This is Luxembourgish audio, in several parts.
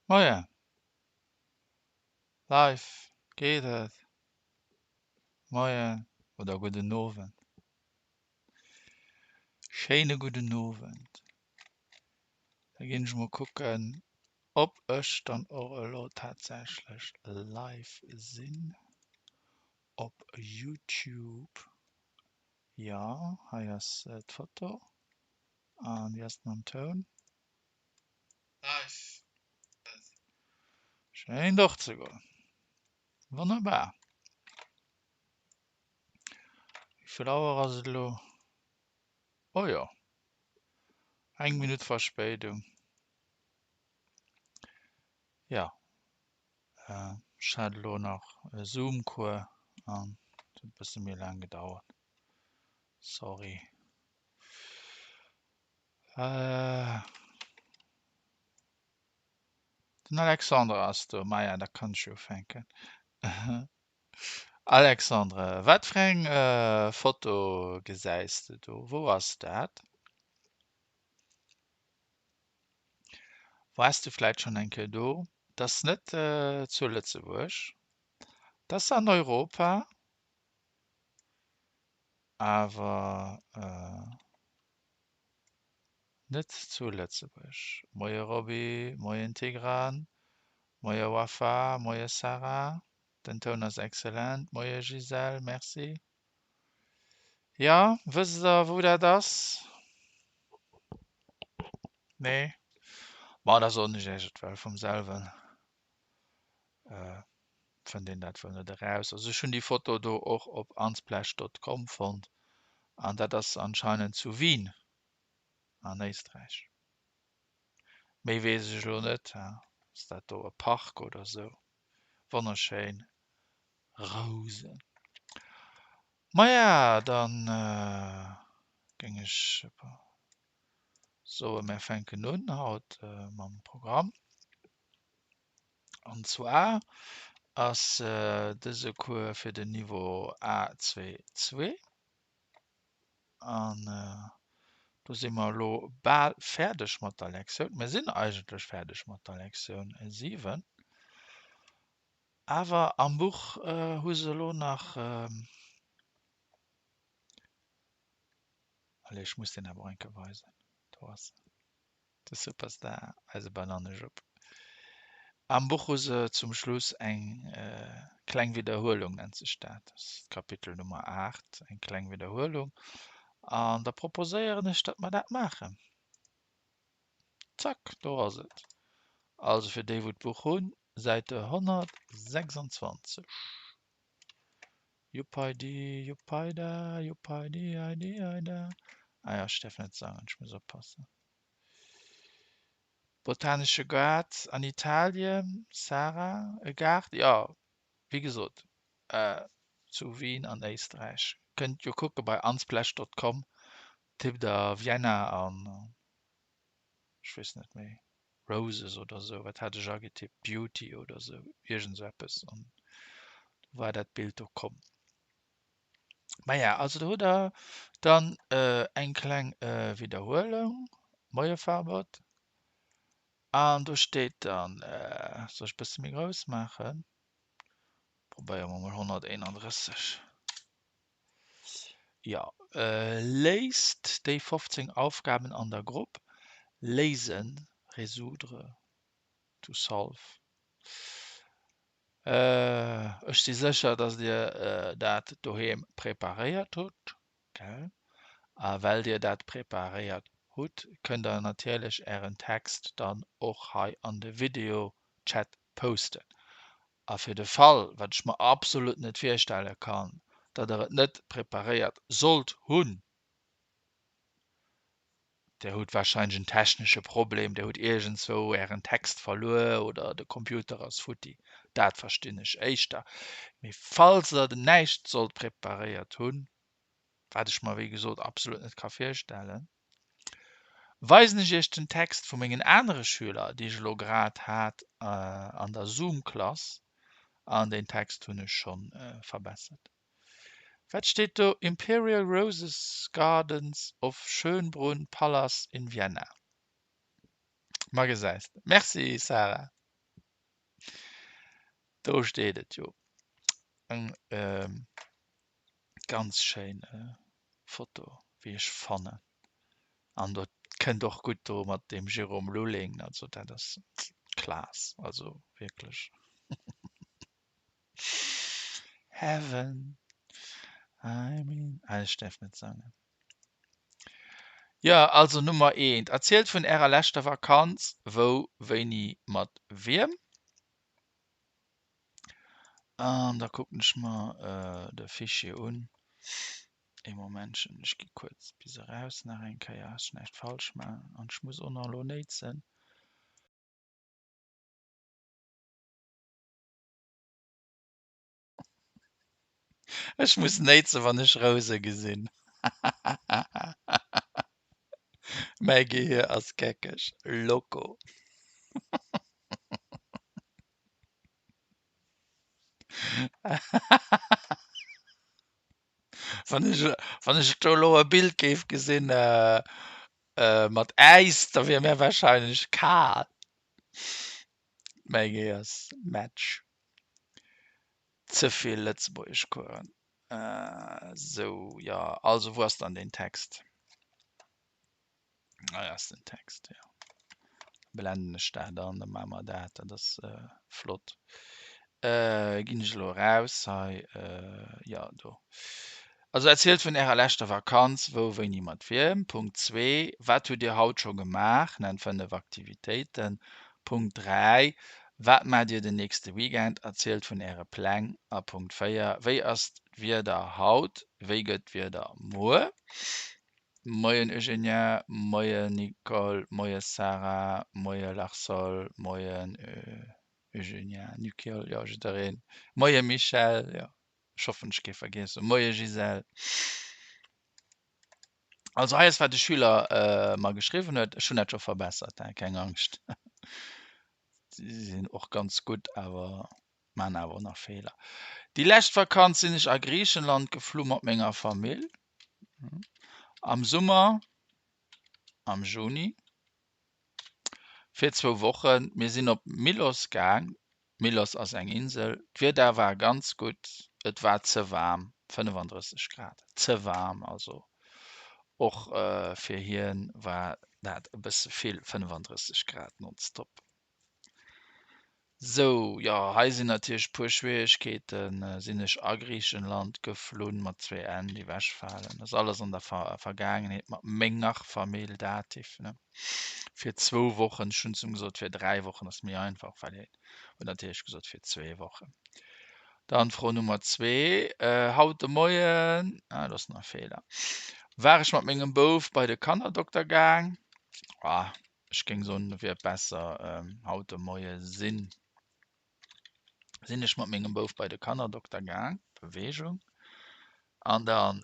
Moien! Live geet et. Moien oder gudden Owend. Schéine gudden Owend. Da ginn ech mol kucken, ob ech dann och elo tatsächlech live sinn op YouTube. Jo, hei ass d'Foto. An wéi ass et mam Toun? Schéint och ze goen. Wonnerbar. Wéi vill Auer ass et elo? Oh jo, eng Minutt Verspéidung. Jo, ech hat elo nach e Zoom-Cours an et huet e bësse méi laang gedauert. Sorry. Den Alexandre ass do. Maja, da kann ech jo ufänken. Alexandre, wat fir eng Foto gesäis de do? Wou ass dat? Waars de vläit schonn eng Kéier do? Dat ass net zu Lëtzebuerg, dat ass an Europa, awer Net zu Lëtzebuerg. Moie Roby, moien Tigran, moie Wafa, moie Sarah, den Toun ass excellent, moie Gisèle, merci. Jo, wësst der wou dat ass? Nee? Ma da soen ech iech et well vum selwen fënnt een dat wuel net eraus. Also ech hunn déi Foto do och op unsplash.com fonnt an dat ass anscheinend zu Wien an Éisträich. Méi weess ech elo net. Ass dat do e Park oder esou? Wonnerschéin Rousen. Maja, dann géing ech soen, mär fänken un haut mam Programm. An zwar ass dëse Cours fir den Niveau A2-2. An do si mer elo bal fäerdeg mat der Lektioun. Mir sinn eigentlech fäerdeg mat der Lektioun 7. Awer am Buch hu se elo nach, allez, ech muss deen awer och eng Kéier weisen, do ass en. De Superstar, eise Banannejupp. Am Buch hu se zum Schluss eng kleng Widderhuelung, nennt sech dat, dat ass d'Kapitel Nummer 8, eng kleng Widderhuelung. An da proposéieren ech, datt mer dat maachen. Zack, do ass et. Also fir déi, wou d'Buch hunn, Säite 126. Juppeidi, juppeida, juppeidi, heidi, heida. Ah ja, ech däerf net sangen, ech muss oppassen. Botanesche Gaart an Italien, Sarah, e Gaart, jo, wéi gesot, zu Wien an Éisträich. Kënnt jo kucke bei unsplash.com, tippt der Vienna an, ech weess net méi. Roses oder sou, wat hat ech agetippt, Beauty oder sou, iergend sou eppes an do war dat Bild do komm. Maja, also do hutt der dann eng kleng Widderhuelung, Moie Farbot, an do steet dann, soll ech e bësse méi grouss maachen, probéiere mer mol 131. Jo, léist déi 15 Aufgaben an der Grupp. Léisen, résoudre, to solve. Ech si sécher, dass Dir dat doheem preparéiert hutt, gell? A well Dir dat preparéiert hutt, kënnt Der natierlech Ären Text dann och hei an de Video-Chat posten. A fir de Fall, wat ech mer absolut net virstelle kann, datt Der et net preparéiert sollt hunn, Der hutt warscheinlech en technesche Problem, Der hutt iergendzwou Ären Text verluer oder de Computer ass futti, dat verstinn ech éischter. Mee falls Der näischt sollt preparéiert hunn, wat ech mer wéi gesot absolut net ka virstellen, weisen ech iech den Text vu mengen anere Schüler, déi ech elo grad hat an der Zoom-Klass, an deen Text hunn ech scho verbessert. Wat steet do? Imperial Roses Gardens of Schönbrunn Palace in Vienna. Ma gesäis de. Merci Sarah. Do steet et jo. Eng ganz schéin Foto, wéi ech fannen. An dat kënnt och gutt do mat deem Jérôme Lulling, also dat ass class, also wierklech. Heaven, I mean, ah, ech däerf net sangen. Jo, also Nummer eent, Erzielt vun ärer leschter Vakanz, wou, wéini, mat wiem? An da kucken ech mer de Fichier un. Ee Momentchen, ech gi kuerz bis eraus nach eng Kéier, dass ech näischt falsch maachen. An ech muss och nach elo néitsen. Ech muss néitsen, wann ech Rouse gesinn. Mäi Gehier ass geckeg. Loco. Wann ech, wann ech do elo e Bild géif gesinn mat Äis, da wier mär warscheinlech kal. Mäi Gehier ass Matsch. Ze vill Lëtzebuergeschcoursen. Sou, jo, also wou ass dann deen Text? Hei ass den Text, jo. Blenden ech dat an, da maache mer dat, dat ass flott. Ginn ech elo eraus hei, jo do. Also erzielt vun ärer leschter Vakanz, wou, wéini, mat wiem. Punkt zwee, Wat hutt Dir haut scho gemaach? Nennt 5 Aktivitéiten. Punkt 3, Wat maacht Dir den nächste Weekend? Erzielt vun äre Pläng. A Punkt 4, Wéi ass d'Wieder haut? Wéi gëtt d'Wieder muer? Moien Eugenia, Moien Nicole, Moie Sarah, Moie Larsol, Moien Eugenia, Nicole, jo jiddereen, Moie Michèle, jo ech hoffen ech kee vergiess hunn, Moie Gisèle. Also hei ass wat de Schüler mer geschriwwen huet, ech hunn dat scho verbessert, keng Angscht. Si sinn och ganz gutt, awer maan awer och nach Feeler. Déi lescht Vakanz sinn ech a Griichenland geflu mat menger Famill. Am Summer, am Juni, fir zwou Wochen. Mir sinn op Milos gaang. Milos ass eng Insel. D'Wieder war ganz gutt. Et war ze waarm, 35 Grad. Ze waarm, also och fir hien war dat e bësse vill, 35 Grad nonstop. Sou, jo, hei sinn natierlech puer Schwieregkeeten. Sinn ech a Griichenland geflunn, mat zwee N, déi ewechfalen. Ass alles an der Vergaangenheet mat menger Famill, Dativ, ne? Fir zwou Wochen, ech hunn zum gesot fir 3 Wochen, ass méi einfach, well hien huet natierlech gesot fir zwee Wochen. Dann Fro Nummer zwee, Haut de Moien, ah do ass nach e Feeler, war ech mat mengem Bouf bei de Kannerdokter gaang. Ah, Ech géing soen, et wier besser haut de Moie sinn sinn ech mat mengem Bouf bei de Kannerdokter gaang, Beweegung, an dann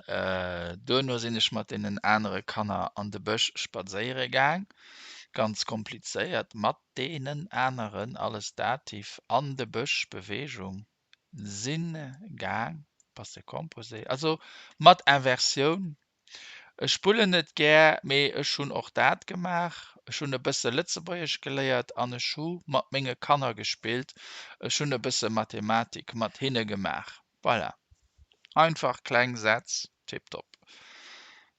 duerno sinn ech mat deenen anere Kanner an de Bësch spadséiere gaang, ganz komplizéiert, mat deenen aneren, alles Dativ, an de Bësch, Beweegung, sinn gaang, Passé composé, also mat Inversioun. Ech spullen net gär, mee ech hunn och dat gemaach. Ech hunn e bësse Lëtzebuergesch geléiert an ech hu mat menge Kanner gespillt. Ech hunn e bësse Mathematik mat hinne gemaach. Voilà. Einfach kleng Sätz, tiptop.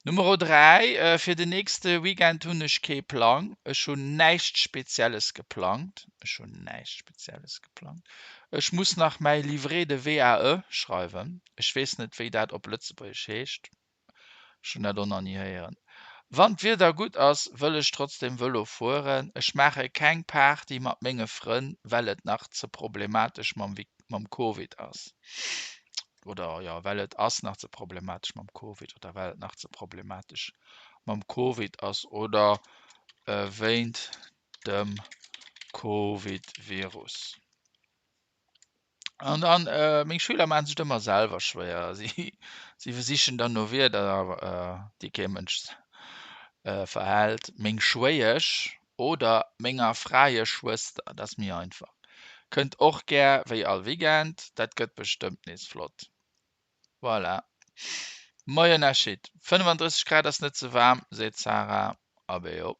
Numero 3, Fir den nächste Weekend hunn ech kee Plang. Ech hunn näischt Spezielles geplangt. Ech hunn näischt Spezielles geplangt. Ech muss nach mäi Livret de VAE schreiwen. Ech weess net, wéi dat op Lëtzebuergesch heescht. Ech hunn dat och nach ni héieren. Wann d'Wieder gutt ass, wëll ech trotzdem Vëlo fueren. Ech maache keng Party mat menge Frënn, well et nach ze problematesch mam Covid ass. Oder jo, well et ass nach ze problematesch mam Covid oder well et nach ze problematesch mam Covid ass oder wéint dem Covid-Virus. An dann, meng Schüler maachen sech et ëmmer selwer schwéier. Si, si sichen dann no Wierder, déi kee Mënsch verhält. Meng Schwéiesch oder menger Fraeschwëster, dat ass méi einfach. Kënnt och gär wéi all Weekend, dat gëtt bestëmmt nees flott. Voilà. Moien Ashit. 35 Grad ass net ze waarm, seet d'Sarah. Abee jo.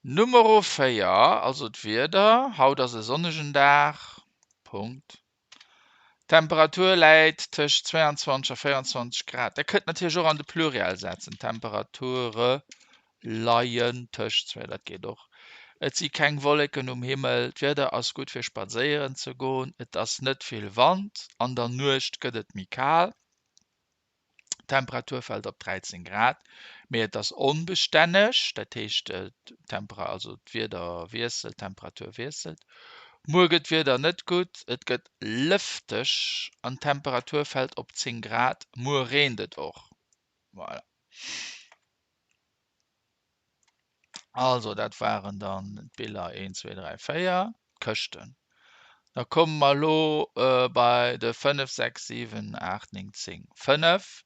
Numero 4, also d'Wieder. Haut ass e sonnegen Dag. Punkt. D'Temperatur läit tëscht 22 a 24 Grad. Der kënnt natierlech och an de Pluriel setzen, D'Temperature leien tëscht, dat geet och. Et si keng Wolleken um Himmel, d'Wieder ass gutt fir spadséieren ze goen, et ass net vill Wand, an der Nuecht gëtt et méi kal. D'Temperatur fält op 13 Grad, mee et ass onbestänneg, dat heescht d'Tempera also d'Wieder wiesselt, d'Temperatur wiesselt. Muer gëtt d'Wieder net gutt, et gëtt lëfteg an d'Temperatur fält op 10 Grad. Muer reent et och. Voilà. Also dat waren dann d'Biller 1, 2, 3, 4, d'Këschten. Da komme mer elo bei de 5, 6, 7, 8, 9, 10. 5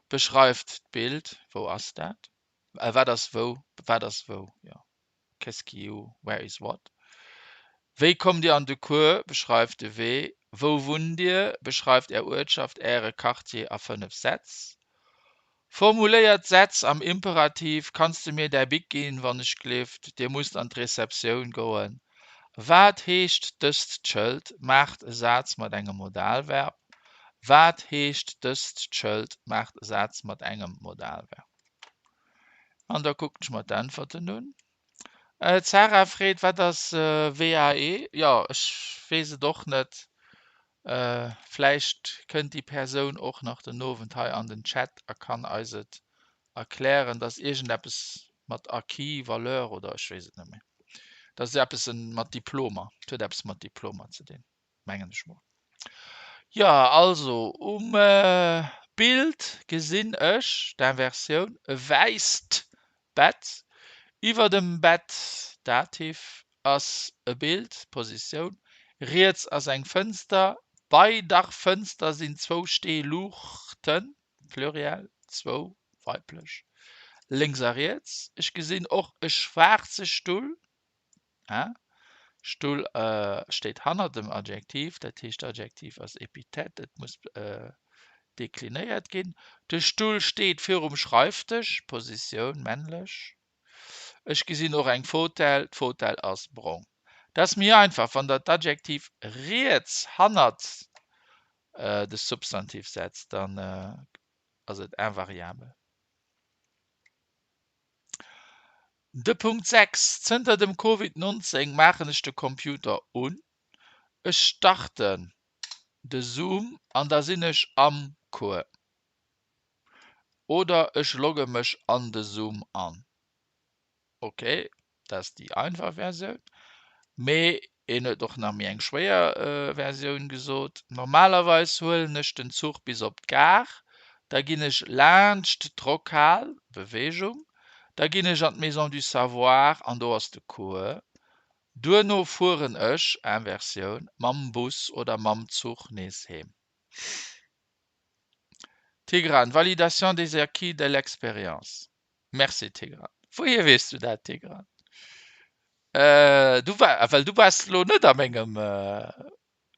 beschreift d'Bild. Wou ass dat? Äh, wat ass wou? Wat ass wou? Jo. Qu'est-ce qui est où? Where is what? Wéi kommt Dir an de Cours? Beschreift de Wee. Wou wunnt Dir? Beschreift Är Uertschaft, Äre Quartier a 5 Sätz. Formuléiert Sätz am Imperativ, Kanns de mir däi Bic ginn, wann ech glift? Dir musst an d'Receptioun goen. Wat heescht dëst Schëld? Maacht e Saz mat engem Modalverb. Wat heescht dëst Schëld? Maacht e Saz mat engem Modalverb. An da kucken ech mer d'Äntwerten un. D'Sarah freet, Wat ass WAE? Jo, ech weess et och net. Vläicht kënnt déi Persoun och nach den Owend hei an den Chat a kann eis et erklären. Dat ass iergendeppes mat Acquis, Valeur oder ech weess et net méi. Dat ass eppes mat Diplomer. Et huet eppes mat Diplomer ze dinn, mengen ech mol. Jo, also um Bild gesinn ech d'Inversioun, e wäisst Bett. Iwwer dem Bett, Dativ, ass e Bild, Positioun, riets ass eng Fënster, bei dar Fënster sinn zwou Steeluuchten, Pluriel, zwou, weiblech, lénks a riets. Ech gesinn och e schwaarze Stull, Stull steet hannert dem Adjektiv, dat heescht d'Adjektiv ass Epithet, et muss deklinéiert ginn. De Stull steet virum Schreifdësch, Positioun männlech. Ech gesinn och eng Fotell, d'Fotell ass brong. Dat ass méi einfach, wann Der d'Adjektiv riets hannert de Substantiv setzt, dann ass et invariabel. De Punkt 6, Zënter dem Covid 19 maachen ech de Computer un, ech starten de Zoom an da sinn ech am Cours. Oder ech logge mech an de Zoom an. Ok, dat ass déi einfach Versioun. Mee een huet och nach méi eng schwéier Versioun gesot, Normalerweis huelen ech den Zuch bis op d'Gare, da ginn ech laanscht d'Rockhal, Beweegung, da ginn ech an d'Maison du Savoir an do ass de Cours. Duerno fueren ech, Inversioun, mam Bus oder mam Zuch nees heem. Tigran, Validation des acquis de l'expérience. Merci Tigran. Wouhier weess du dat Tigran? Äh, du war, well du waars lo net a mengem äh,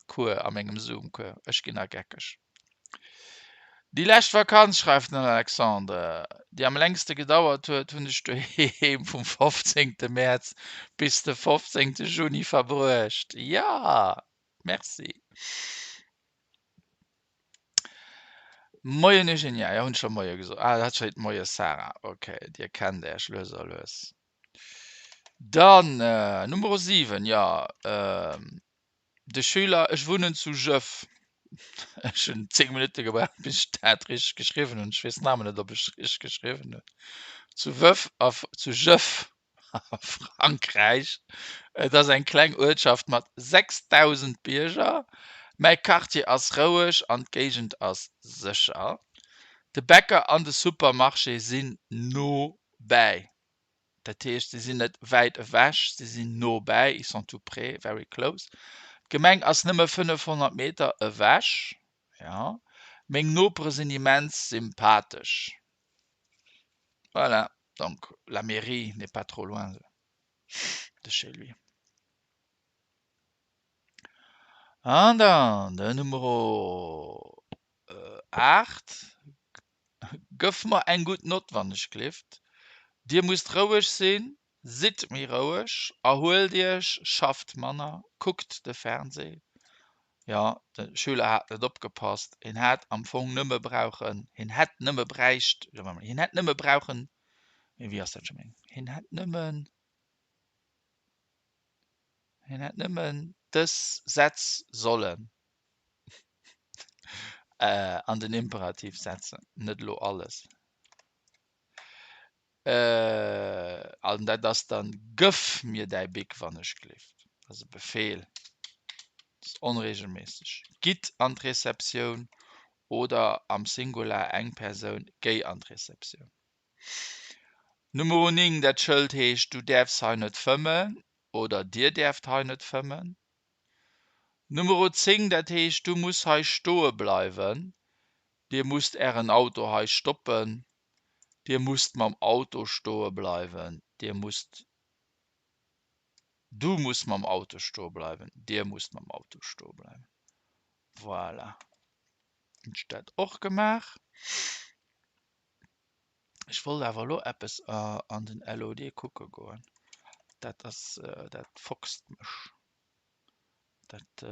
Cours, a mengem Zoom-Cours. Ech ginn a geckeg. Déi lescht Vakanz, schreift den Alexandre, déi am längste gedauert huet, hunn ech doheem vum 15. Mäerz bis de 15. Juni verbruecht. Ja, merci. Moien Eugenia, jo hunn scho Moie gesot. Ah dat schéit Moie Sarah, ok Dir kennt Äech lues a lues. Dann Numero 7, jo de Schüler, ech wunnen zu Jëff. Ech hunn 10 Minutte gebraucht bis ech dat richteg geschriwwen hunn. Ech weess nach ëmmer net ob ech richteg geschriwwen hunn. Zu Wëff a zu Jëff a Frankräich. Et ass eng kleng Uertschaft mat 6.000 Bierger. Mäi Quartier ass roueg an d'Géigend ass sécher. De Bäcker an de Supermarché sinn no bäi. Dat heescht, si sinn net wäit ewech, si sinn no bäi, ils sont tout près, very close. D'Gemeng ass nëmme 500 Meter ewech. Jo. Meng Nopere sinn immens sympathesch. Voilà, donc la mairie n'est pas trop loin de chez lui. An dann den Numero 8, Gëff mer eng gutt Nott wann ech glift. Dir musst roueg sinn, sidd méi roueg, erhuelt iech, schafft manner, kuckt de Fernseh. Jo, de Schüler hat net opgepasst. Hien hat am Fong nëmme brauchen, hien hätt nëmme bräicht, hien hätt nëmme brauchen, nee, wéi ass dat scho méi? Hien hätt nëmmen, hien hätt nëmmen dës Sätz sollen an den Imperativ setzen, net elo alles. An dat ass dann, Gëff mir däi Bic, wann ech gleeft. Dat ass e Befeel. Dat ass onregelméisseg. Gitt an d'Receptioun oder am Singular eng Persoun, Géi an d'Receptioun. Numero 9, Dat Schëld heescht, Du däerfs hei net fëmmen oder Dir däerft hei net fëmmen. Numero 10, Dat heescht, Du muss hei stoe bleiwen. Dir musst Ären Auto hei stoppen. Dir musst mam Auto stoe bleiwen. Dir musst Du muss mam Auto stoe bleiwen. Dir musst mam Auto stoe bleiwen. Voilà. Hunn ech dat och gemaach. Ech wollt awer elo eppes an den LOD kucke goen. Dat ass, dat foxt mech. Dat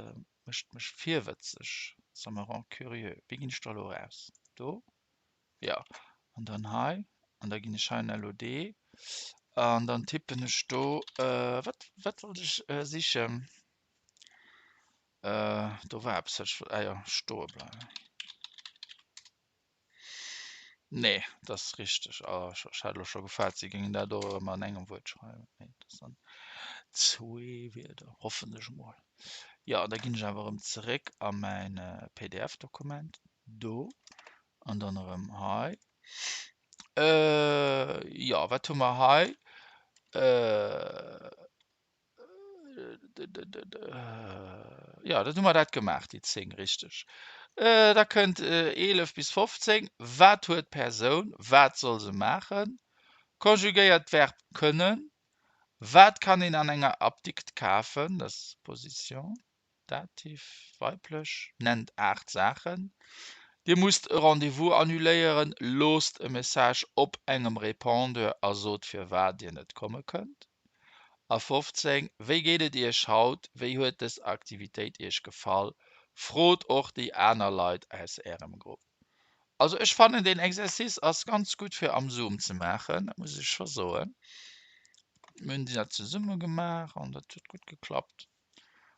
mécht mech virwëtzeg. Ça me rend curieux. Wéi ginn ech da elo eraus? Do? Jo. An dann hei. An da ginn ech hei an LOD. An dann tippen ech do, wat, wat wollt ech sichen? Do war eppes, wat ech wollt, ah jo, stoe bleiwen. Nee, dat ass richteg. Oh, ech, ech hat elo scho gefaart, si géingen dat och erëm an engem Wuert schreiwen. Nee, dat sinn zwee Wierder, hoffen ech emol. Jo, da ginn ech awer erëm zeréck a mäin PDF-Dokument do an dann erëm hei. Jo, wat hu mer hei? Jo, dat hu mer dat gemaach, déi 10, richteg. Da kënnt 11 bis 15. Wat huet d'Persoun? Wat soll se maachen? Konjugéiert d'Verb kënnen. Wat kann een an enger Apdikt kafen? Dat ass Position, Dativ, weiblech. Nennt 8 Saachen. Dir musst e Rendez-vous annuléieren. Loosst e Message op engem Répondeur a sot firwat Dir net komme kënnt. A 15, Wéi geet et Iech haut? Wéi huet dës Aktivitéit Iech gefall? Frot och déi aner Leit aus Ärem Grupp. Also ech fannen deen Exercice ass ganz gutt fir am Zoom ze maachen, dat muss ech scho soen. Mir hunn dat zesumme gemaach an dat huet gutt geklappt.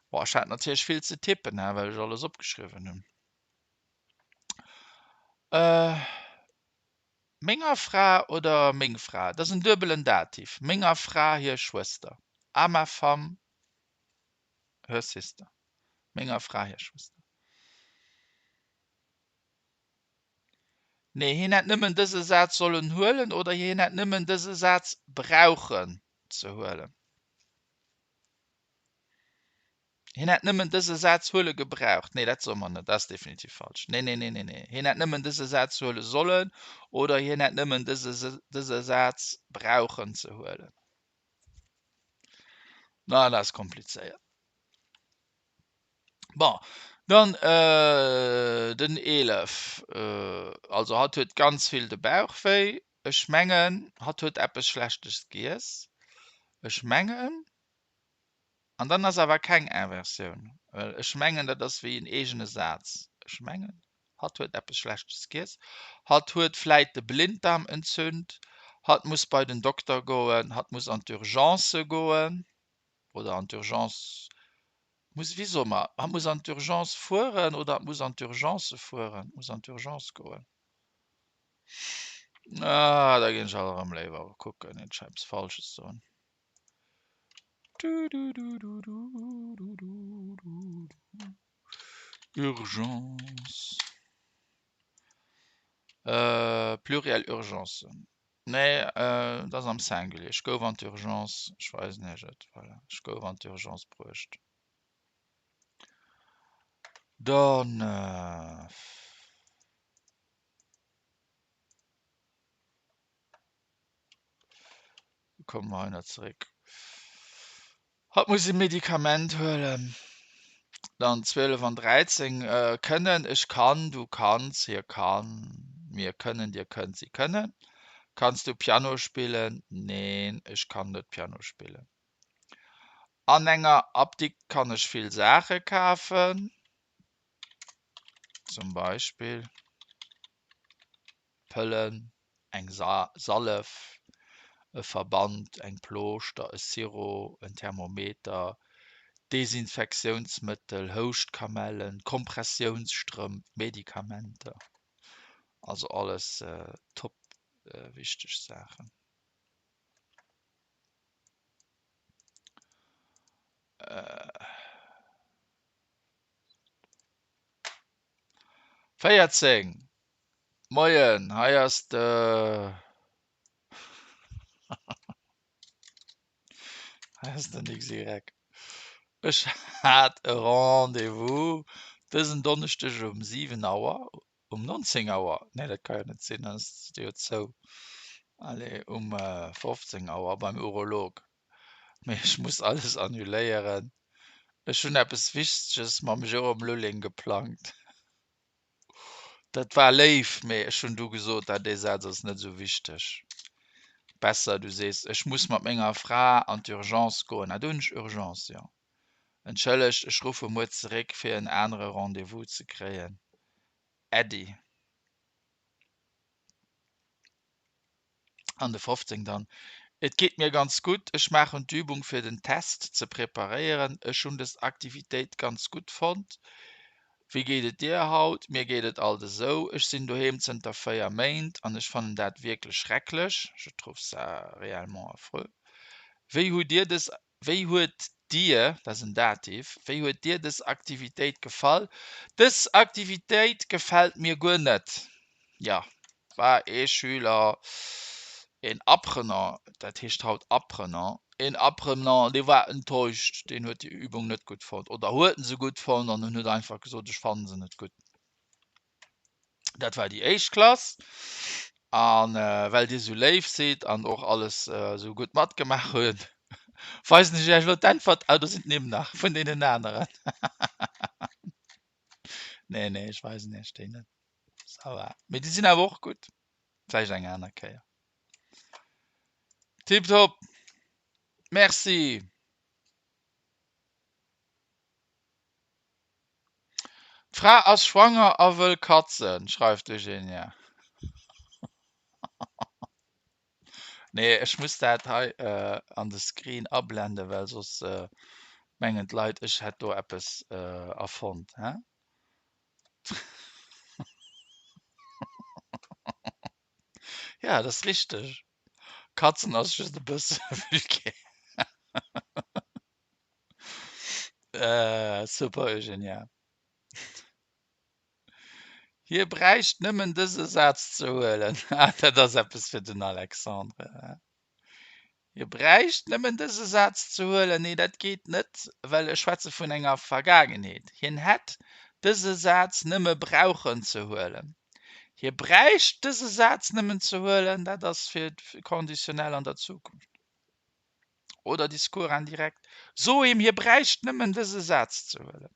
Bon, ech hat natierlech vill ze tippen, he, well ech alles opgeschriwwen hunn. Menger Fra oder meng Fra? Dat ass en duebelen Dativ. Menger Fra hir Schwëster. À ma femme her sister. Menger Fra hir Schwëster. Nee, hien hätt nëmmen dëse Saz sollen huelen oder hien hätt nëmmen dëse Saz brauchen ze huelen. Hien hätt nëmmen dëse Saz huele gebraucht. Nee, dat soe mer net, dat ass definitiv falsch. Nee, nee, nee, nee, nee. Hien hätt nëmmen dëse Saz huele sollen oder hien hätt nëmmen dëse, dëse Saz brauchen ze huelen. Na, dat ass komplizéiert. Bon, dann äh, den 11. Äh, also hatt huet ganz vill de Bauch wéi. Ech mengen, hatt huet eppes Schlechtes giess. Ech mengen. An dann ass awer keng Inversioun, well ech mengen, dat ass wéi en eegene Saz. Ech mengen, hatt huet eppes Schlechtes giess, hatt huet vläit de Blinddarm entzünt, hatt muss bei den Dokter goen, hatt muss an d'Urgence goen oder an d'Urgence muss, wéi soe mer, hatt muss an d'Urgence fueren oder hatt muss an d'Urgencë fueren, muss an d'Urgence goen. Ah, da ginn ech alt erëm léiwer kucken, net ech eppes Falsches soen. Urgence. Äh, Pluriel Urgencen. Nee, äh, dat ass am Singulier. Ech gouf an d'Urgence, ech weisen Iech et, voilà. Ech gouf an d'Urgence bruecht. Dann, äh. Komme mer hei nach zeréck. Hatt muss e Medikament huelen. Dann 12 an 13 kënnen, ech kann, du kanns, hie kann, mir kënnen, dir kënnt, si kënnen. Kanns du Piano spillen? Neen, ech kann net Piano spillen. An enger Apdikt kann ech vill Saache kafen. Zum Beispill Pëllen, eng Sallef, e Verband, eng Plooschter, e Sirop, en Thermometer, Desinfektiounsmëttel, Houschtkamellen, Kompressiounsstrëmp, Medikamenter. Also alles top wichteg Saachen. 14, Moien, hei ass de hei ass den XY. Ech hat e Rendez-vous dësen Donneschdeg um 7 Auer, um 19 Auer, nee dat ka jo net sinn, dann ass et jo zou, allez um 15 Auer beim Urolog. Mee ech muss alles annuléieren. Ech hunn eppes Wichteges mam Jérôme Lulling geplangt. Dat war léif, mee ech hunn du gesot, dat dee Saz ass net esou wichteg. Besser du sees, ech muss mat menger Fra an d'Urgence goen. Ah, do hunn ech Urgence, jo. Entschëllegt, ech ruffe muer zeréck, fir en anere Rendez-vous ze kréien. Äddi. An de 15 dann, Et geet mir ganz gutt, ech maachen d'Übung fir den Test ze preparéieren. Ech hunn dës Aktivitéit ganz gutt fonnt. Wéi geet et dir haut? Mir geet et alt esou. Ech sinn doheem zënter 4 Méint an ech fannen dat wierklech schrecklech, je trouve ça réellement affreux. Wéi hutt dir dës Wéi huet dir, dat ass en Dativ, wéi huet dir dës Aktivitéit gefall? Dës Aktivitéit gefält mir guer net. Jo, war ee Schüler, een Apprenant, dat heescht haut Apprenant, een Apprenant, dee war enttäuscht, deen huet déi Übung net gutt fonnt oder huet en se gutt fonnt an en huet einfach gesot, ech fannen se net gutt. Dat war déi éischt Klass. An well dir sou léif sidd an och alles sou gutt matgemaach hutt, weisen ech iech elo d'Äntwert. Ah, do sinn d'Nimm nach vun deenen aneren. Nee, nee, ech weisen iech déi net. Ça va. Mee déi sinn awer och gutt. Vläicht eng aner Kéier. Tiptop. Merci. D'Fra ass schwanger a wëll Katzen, schreift d'Eugenia. Nee, ech muss dat hei an de Screen ablenden, well soss mengen d'Leit, ech hätt do eppes erfonnt, he? Ja, dat ass richteg. Katzen ass just e bësse vulgär. Äh, super Eugenia. Hie bräicht nëmmen dëse Saz ze huelen. Ah, dat ass eppes fir den Alexandre. Hie bräicht nëmmen dëse Saz ze huelen. Nee, dat geet net, well ech schwätze vun enger Vergaangenheet. Hien hätt dëse Saz nëmme brauchen ze huelen. Hie bräicht dëse Saz nëmmen ze huelen, dat ass fir Conditionnel an der Zukunft. Oder Discours indirect, So him, hie bräicht nëmmen dëse Saz ze huelen.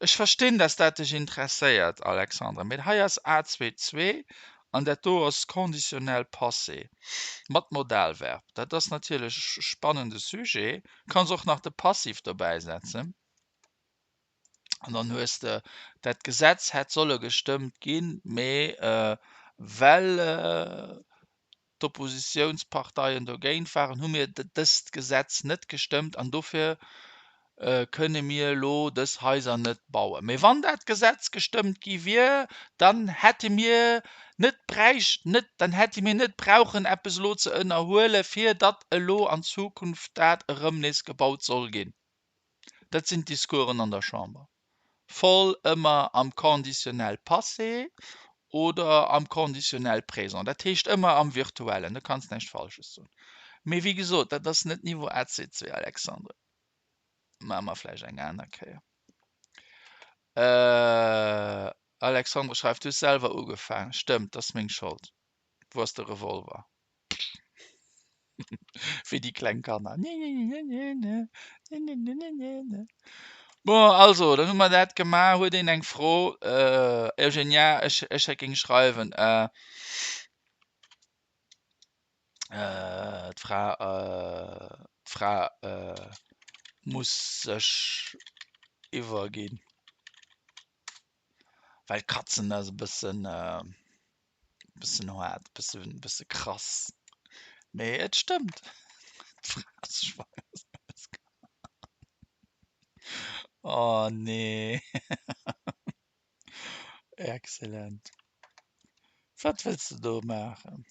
Ech verstinn, dass dat dech interesséiert, Alexandre, mee hei ass A22 an dat do ass Conditionnel passé mat Modalverb. Dat ass natierlech e spannende Sujet. Kanns och nach de Passiv dobäi setzen an dann hues de, dat Gesetz hätt solle gestëmmt ginn, mee well d'Oppositiounsparteien dogéint waren, hu mir dëst Gesetz net gestëmmt an dofir kënne mir elo dës Haiser net bauen. Mee wann dat Gesetz gestëmmt gi wier, dann hätte mir net bräicht net, dann hätte mir net brauchen eppes elo ze ënnerhuele fir datt elo an Zukunft dat erëm nees gebaut soll ginn. Dat sinn d'Discoursen an der Chamber. Voll ëmmer am Conditionnel passé oder am Conditionnel présent. Dat heescht ëmmer am Virtuellen. Do kanns näischt Falsches soen. Mee wéi gesot, dat ass net Niveau ACC, Alexandre. Maache mer vläicht eng aner Kéier. Alexandre schreift, Du hues selwer ugefaangen. Stëmmt, dat ass meng Schold. Wou ass de Revolver? Wéi déi kleng Kanner. Bon, also, dann hu mer dat gemaach. Huet een eng Fro? Äh, Eugenia, ech, ech géing schreiwen, äh, äh, d'Fra, äh, d'Fra, äh, muss sech iwwerginn. Well Katzen ass e bëssen, bëssen haart, bëssen, bësse krass. Mee et stëmmt. D'Fra ass schwanger. Oh nee. Excellent. Wat wëlls de do maachen?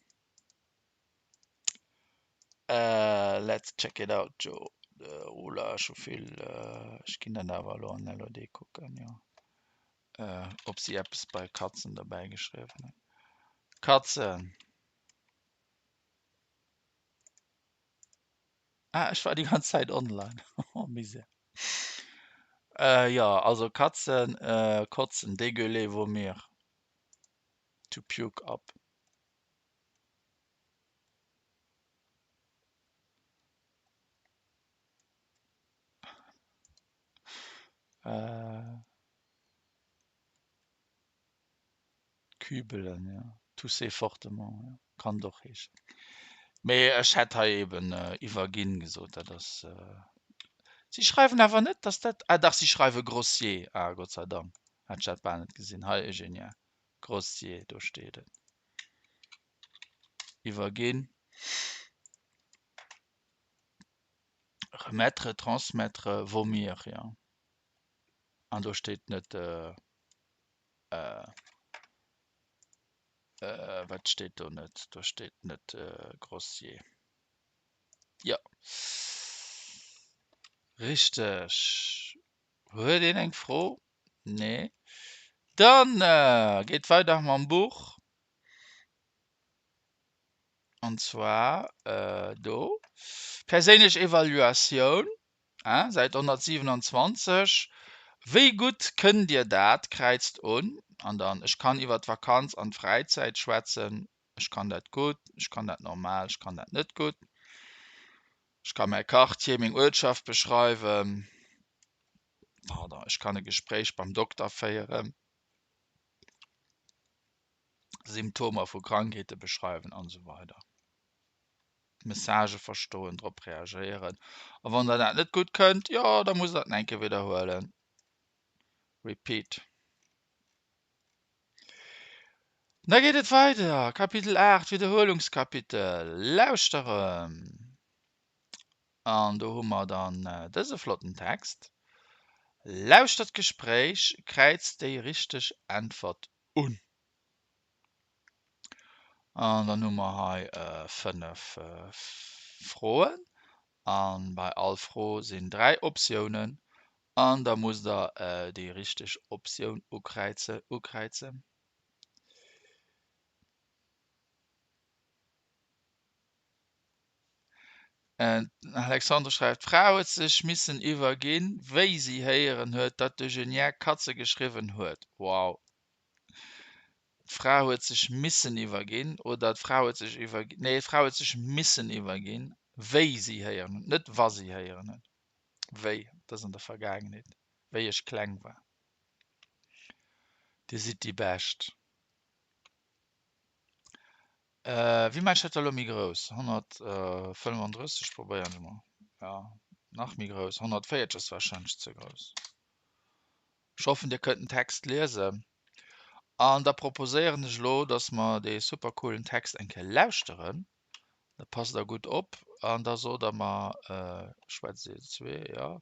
Let's check it out, Joe. Ola, ech hu vill. Ech ginn dat awer elo an LOD kucken, jo. Ob si eppes bei Katzen dobäi geschriwwen hunn. Katzen. Ah, ech war déi ganz Zäit online. Oh, Misär. Jo, also Katzen kotzen, dégueuler, vomir. To puke up. Äh. Kübelen, ja. Tousser fortement, ja. Kann et och heeschen. Mee ech hätt hei eben iwwerginn gesot. Dat ass. Si schreiwen awer net, dass dat. Ah dach, si schreiwe grossier. Ah, Gott sei Dank, hat ech dat bal net gesinn. Hei, Eugenia, grossier, do steet et. Iwwerginn. Remettre, transmettre, vomir, jo. An do steet net, wat steet do net? Do steet net grossier. Jo, richteg. Huet een eng Fro? Nee? Dann geet weider mam Buch. An zwar do, Perséinlech Evaluatioun, Säit 127, Wéi gutt kënnt Dir dat? Kräizt un. An dann, Ech kann iwwer d'Vakanz an d'Fräizäit schwätzen. Ech kann dat gutt. Ech kann dat normal. Ech kann dat net gutt. Ech ka mäi Quartier, meng Uertschaft beschreiwen. Pardon, ech kann e Gespréich beim Dokter féieren. Symptomer vu Krankheete beschreiwen an esou weider. Messagë verstoen, drop reagéieren. A wann der dat net gutt kënnt, jo, da musst der et nach eng Kéier widderhuelen. Repeat. Da geet et weider, Kapitel 8, Widderhuelungskapitel, Lauschteren. An do hu mer dann dëse flotten Text. Lauschtert d'Gespréich, kräizt déi richteg Äntwert un. An dann hu mer hei 5 Froen. A bei all Fro sinn 3 Optiounen. An da musst der déi richteg Optioun ukräize ukräizen. Den Alexandre schreift, D'Fra huet sech missen iwwerginn, wéi si héieren huet, datt d'Eugenia Katze geschriwwen huet. Wow! D'Fra huet sech missen iwwerginn oder d'Fra huet sech iwwerginn, nee, d'Fra huet sech missen iwwerginn, wéi si héieren huet, net wa si héieren huet. Wéi, dat ass an der Vergaangenheet, wéi ech kleng war. Dir sidd déi Bescht. Wéi maan ech dat da lo méi grouss? 135 probéieren ech mol. Ja, nach méi grouss. 140 ass wahrscheinlech ze grouss. Ech hoffen dir kënnt den Text liesen. An da proposéieren ech lo, dass mer dee super coolen Text eng Kéier lauschteren. Da passt der gutt op an da sot der mer, schwätzt dir zwee, jo,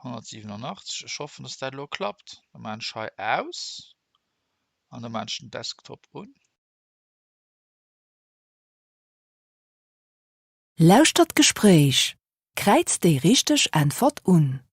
187. Ech hoffen, dass dat elo klappt. Da maan ech hei aus an da maan ech den Desktop un. Lauschtert d'Gespréich. Kräizt déi richteg Äntwert un.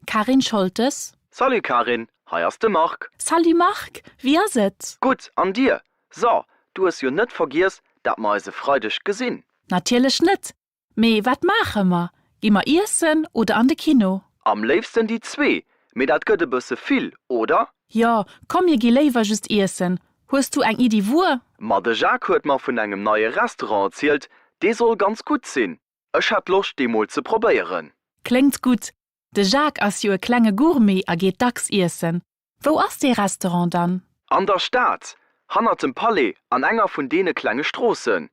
Karin Scholtes. Salut Karin, hei ass de Marc. Salut Marc, wéi ass et? Gutt, an dir? So, du hues jo net vergiess, dat mer eis e Freideg gesinn? Natierlech net, Mee wat maache mer? Gi mer iessen oder an de Kino? Am léifsten déi zwee, mee dat gëtt e bësse vill, oder? Jo, komm mir gi léiwer just iessen. Hues du eng Iddi wuer? Ma de Jacques huet mer vun engem neie Restaurant erzielt, dee soll ganz gutt sinn. Ech hätt Loscht dee mol ze probéieren. Kléngt gutt. De Jacques ass jo e klenge Gourmet a geet dacks iessen. Wou ass dee Restaurant dann? An der Stad, hannert dem Palais an enger vun deene klenge Stroossen.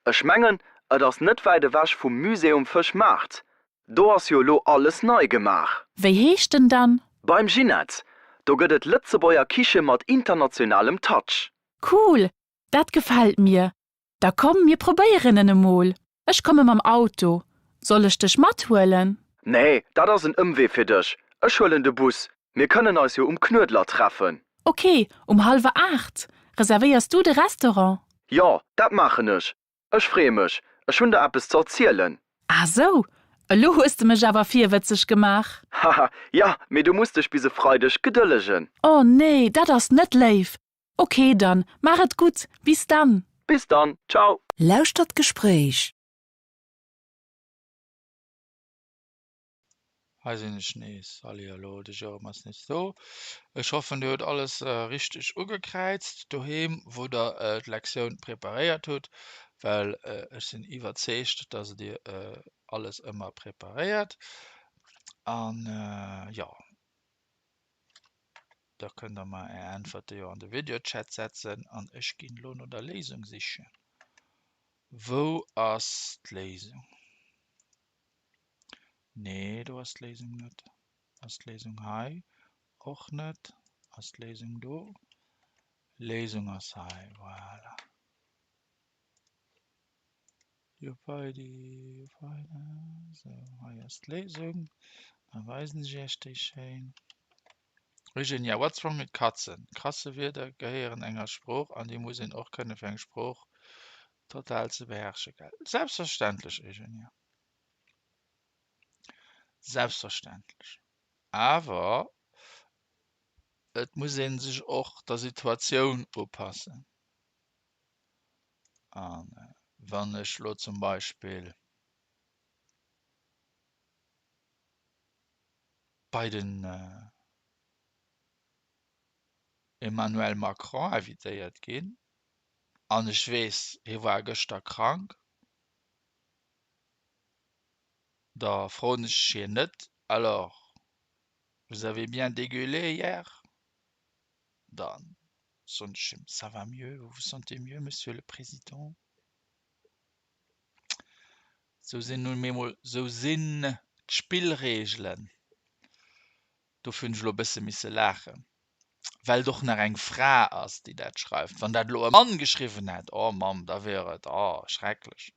Ech mengen, et ass net wäit ewech vum Musée um Fëschmaart. Do ass jo elo alles nei gemaach. Wéi heescht en dann? Beim Ginette. Do gëtt et Lëtzebuerger Kiche mat internationalem Touch. Cool, dat gefält mir. Da komm, mir probéieren en emol. Ech komme mam Auto. Soll ech dech mathuelen? Nee, dat ass en Ëmwee fir dech. Ech huelen de Bus. Mir kënnen eis jo um Knuedler treffen. Ok, um hallwer 8. Reservéiers du de Restaurant? Jo, dat maachen ech. Ech freeë mech. Ech hunn der eppes ze erzielen. Ah sou, elo hues de mech awer virwëtzeg gemaach. Haha, jo, mee du muss dech bis e Freideg gedëllegen. Oh nee, dat ass net léif. Ok dann, maach et gutt, bis dann! Bis dann, ciao! Lauschtert d'Gespréich. Hei sinn ech nees. Hallihallo, de Jérôme ass nees do. Ech hoffen, dir hutt alles richteg ugekräizt doheem, wou der d'Lektioun preparéiert hutt, well ech sinn iwwerzeegt, dass dir alles ëmmer preparéiert. An jo. Da kënnt der mer är Äntwerte jo an de Videochat setzen an ech ginn elo no der Léisung sichen. Wou ass d'Léisung? Nee, do ass d'Léisung net. Ass d'Léisung hei? Och net. Ass d'Léisung do? Léisung ass hei, voilà. Juppeidiii, juppeidaa. Sou, hei ass d'Léisung. Da weisen ech iech déi schéin. Eugenia, what's wrong mit Katzen? Krasse Wierder gehéieren enger Sprooch an déi muss een och kënne fir eng Sprooch total ze beherrsche, gell? Selbstverständlech, Eugenia. Selbstverständlech. Awer et muss ee sech och der Situatioun upassen. An wann ech lo zum Beispill bei den Emmanuel Macron invitéiert ginn an ech weess, hie war gëschter krank, da froen ech hien net, Alors, vous avez bien dégueulé hier? Dann soen ech him, Ça va mieux, vous vous sentez mieux, Monsieur le Président? Sou sinn nun emol, sou sinn d'Spillregelen. Dofir hunn ech elo e bësse misse laachen, well et och nach eng Fra ass, déi dat schreift. Wann dat elo e Mann geschriwwen hätt, oh Mamm, da wier et, oh, schrecklech.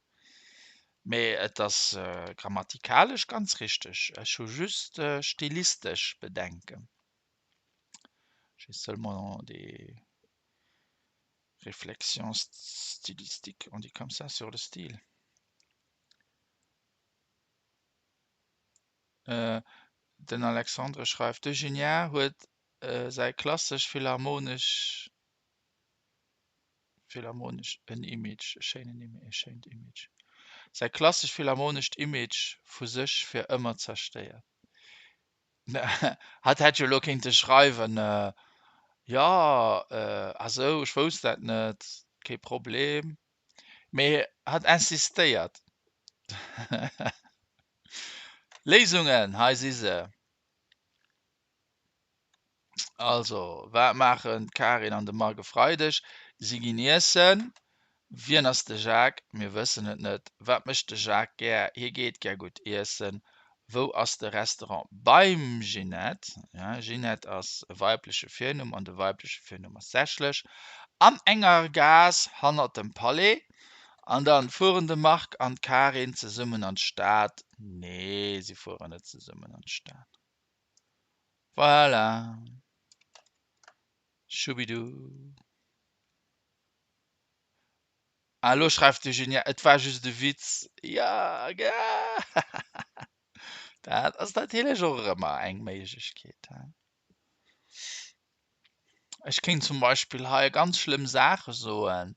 Mee et ass grammatikalesch ganz richteg, ech hu just stilistesch Bedenken. J'ai seulement des réflexions stylistiques, on dit comme ça, sur le style. Den Alexandre schreift, De Geniard huet säi klassesch philharmonesch philharmonesch en Image, e schéinen Image, e schéint Image, säi klassesch philharmonescht Image vu sech fir ëmmer zerstéiert. Hatt hätt jo elo kéinte schreiwen, Jo, ah sou, ech wousst dat net, kee Problem. Mee hatt insistéiert. Léisungen, hei si se. Also, wat maachen d'Karin an de Marc e Freideg? Si ginn iessen. Wien ass de Jacques? Mir wëssen et net. Wat mécht de Jacques gär? Hie geet gär gutt iessen. Wou ass de Restaurant? Beim Ginette. Ja, Ginette ass e weibleche Virnumm an de weibleche Virnumm ass sächlech. An enger Gaass hannert dem Palais. An dann, fueren de Marc an d'Karin zesummen an d'Stad? Nee, si fueren net zesummen an d'Stad. Voilà. Schubidu. Ah, elo schreift d'Eugenia, et war just e Witz. Ja, dat ass natierlech och ëmmer eng Méiglechkeet. Ech kéint zum Beispill hei ganz schlëmm Saache soen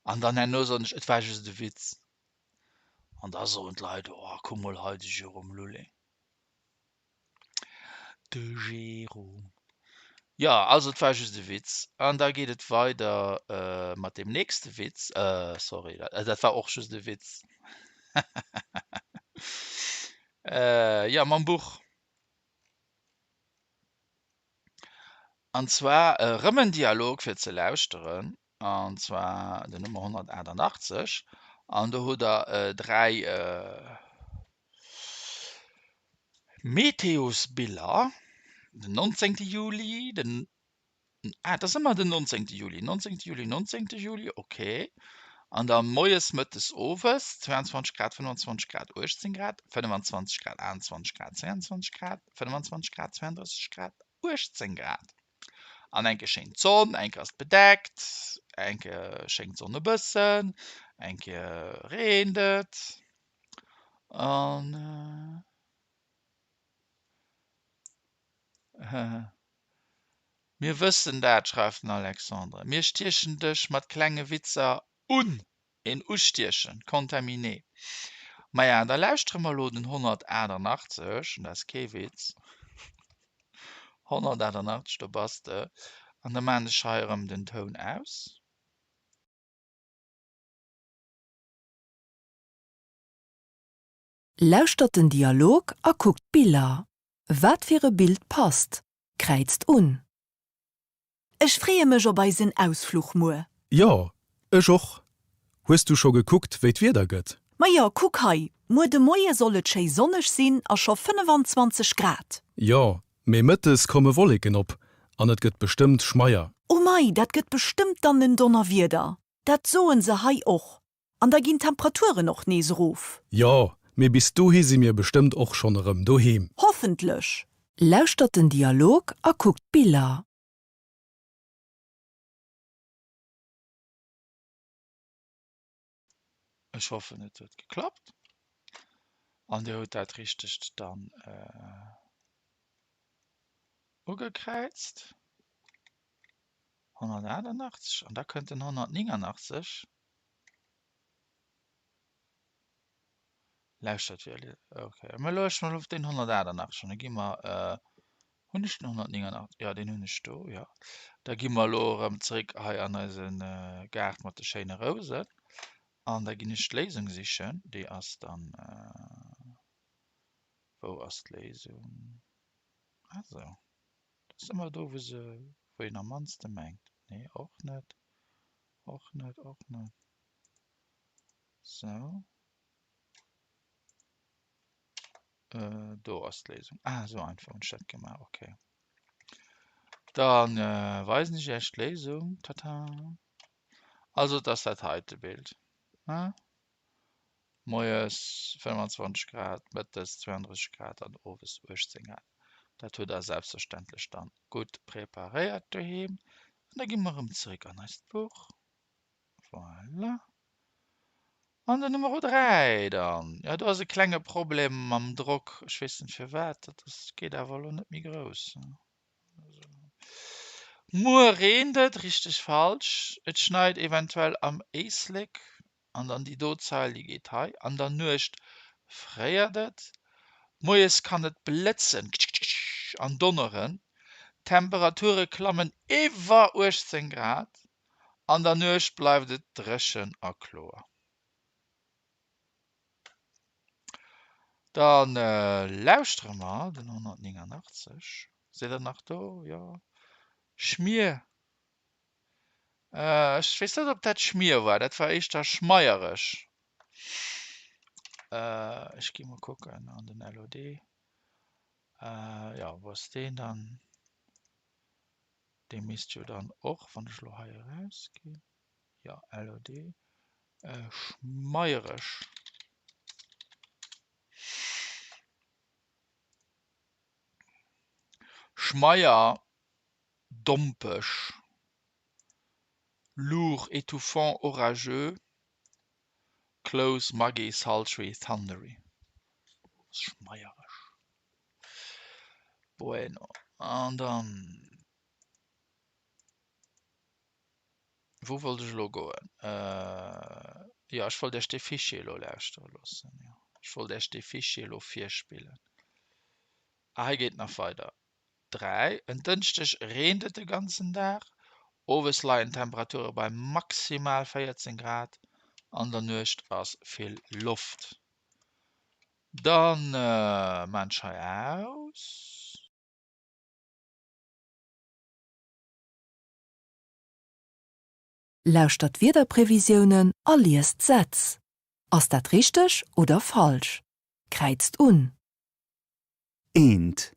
an dann herno soen ech, et war just e Witz. An da soen d'Leit, oh, kuck mol hei de Jérôme Lulling. De Jérôme. Jo, also et war just e Witz. An da geet et weider mat deem nächste Witz. Sorry, dat war och just e Witz. Jo, mam Buch. An zwar erëm en Dialog fir ze lauschteren, an zwar den Nummer 188. An do hutt der 3 Meteosbiller. Den 19. Juli, den Ah, et ass ëmmer den 19. Juli, 19. Juli, 19. Juli, ok. An da moies, mëttes, owes 22 Grad, 25 Grad, 18 Grad, 25 Grad, 28 Grad, 22 Grad, 25 Grad, 32 Grad, 18 Grad. An eng Kéier schéngt d'Sonn, eng Kéier ass et bedeckt, eng Kéier schéngt d'Sonn e bëssen, eng Kéier reent et. An Mir wëssen dat, schreift den Alexandre. Mir stiechen dech mat klenge Witzer un. Een ustiechen, contaminer. Maja, da lauschtere mer elo den 188, an dat ass kee Witz, 188, do bass de. An da maan ech hei erëm den Toun aus. Lauschtert den Dialog a kuckt d'Biller. Wat fir e Bild passt? Kräizt un. Ech freeë mech op eisen Ausfluch muer. Jo, ech och. Hues du scho gekuckt, wéi d'Wieder gëtt? Majo, kuck hei, muer de Moie soll et schéi sonneg sinn a scho 25 Grad. Jo, mee mëttes komme Wolleken op an et gëtt bestëmmt schmeier. Oh mei, dat gëtt bestëmmt dann en Donnerwieder. Dat soen se hei och. An da ginn d'Temperaturen och nees erof. Jo, mee bis dohi si mir bestëmmt och schonn erëm doheem. Hoffentlech! Lauschtert den Dialog a kuckt d'Biller. Ech hoffen et huet geklappt an dir hutt dat richtegt dann ugekräizt. 188 an da kënnt den 189. Lauschtert wier okay. Mä elo ech mol op deen 188 an da gi mer äh, hunn ech den 189? Jo, deen hunn ech do, jo. Da gi mer elo erëm zeréck hei an eise äh, Gaart mat de schéine Rousen an da ginn ech d'Léisung sichen. Déi ass dann äh, wou ass d'Léisung? Ah sou, dat ass ëmmer do wou se, wou een am mannste mengt. Nee, och net. Och net, och net. Sou. Äh, do ass d'Léisung. Ah, sou einfach hunn ech dat gemaach, okay. Dann äh, weisen ech Iech d'Léisung. Tata. Also, et ass dat heite Bild. Ha? Moies 25 Grad, mëttes 32 Grad an owes 18 Grad. Dat hutt der selbstverständlech dann gutt preparéiert doheem. An da gi mer erëm zeréck an eist Buch. Voilà. An den Numero 3 dann. Jo, do ass e klenge Problem mam Drock. Ech weess net firwat. Dat ass, geet awer elo net méi grouss. Muer reent et, richteg, falsch. Et schneit eventuell am Éislek. An dann déi do Zeil, déi geet hei, An der Nuecht fréiert et, moies kann et blëtzen an donneren, d'Temperature klammen iwwer 18 Grad, an der Nuecht bleift et dréchen a kloer. Da lauschtere mer den 189. Sidd der nach do? Jo. Schmier Ech weess net, ob dat Schmier war. Dat war éischter schmeiereg. Ech gi mol kucken an den LOD. Jo, wou ass deen dann? Dee misst jo dann och, wann ech elo hei erausginn, jo, LOD, schmeiereg. Schmeier. Dompeg, lourd, étouffant, orageux, close, muggy, sultry, thundery. Schmeiereg. Bueno, an dann, wou wollt ech elo goen? Jo, ech wollt Iech dee Fichier elo lauschtere loossen. Jo, ech wollt Iech dee Fichier elo virspillen. Ah, hei geet nach weider. 3, En Dënschdeg reent et de ganzen Dag, owes leien d'Temperature bei maximal 14 Grad, an der Nuecht ass vill Loft. Dann maan ech hei aus. Lauschtert d'Wiederprevisiounen a liest d'Sätz. Ass dat richteg oder falsch? Kräizt un. Eent.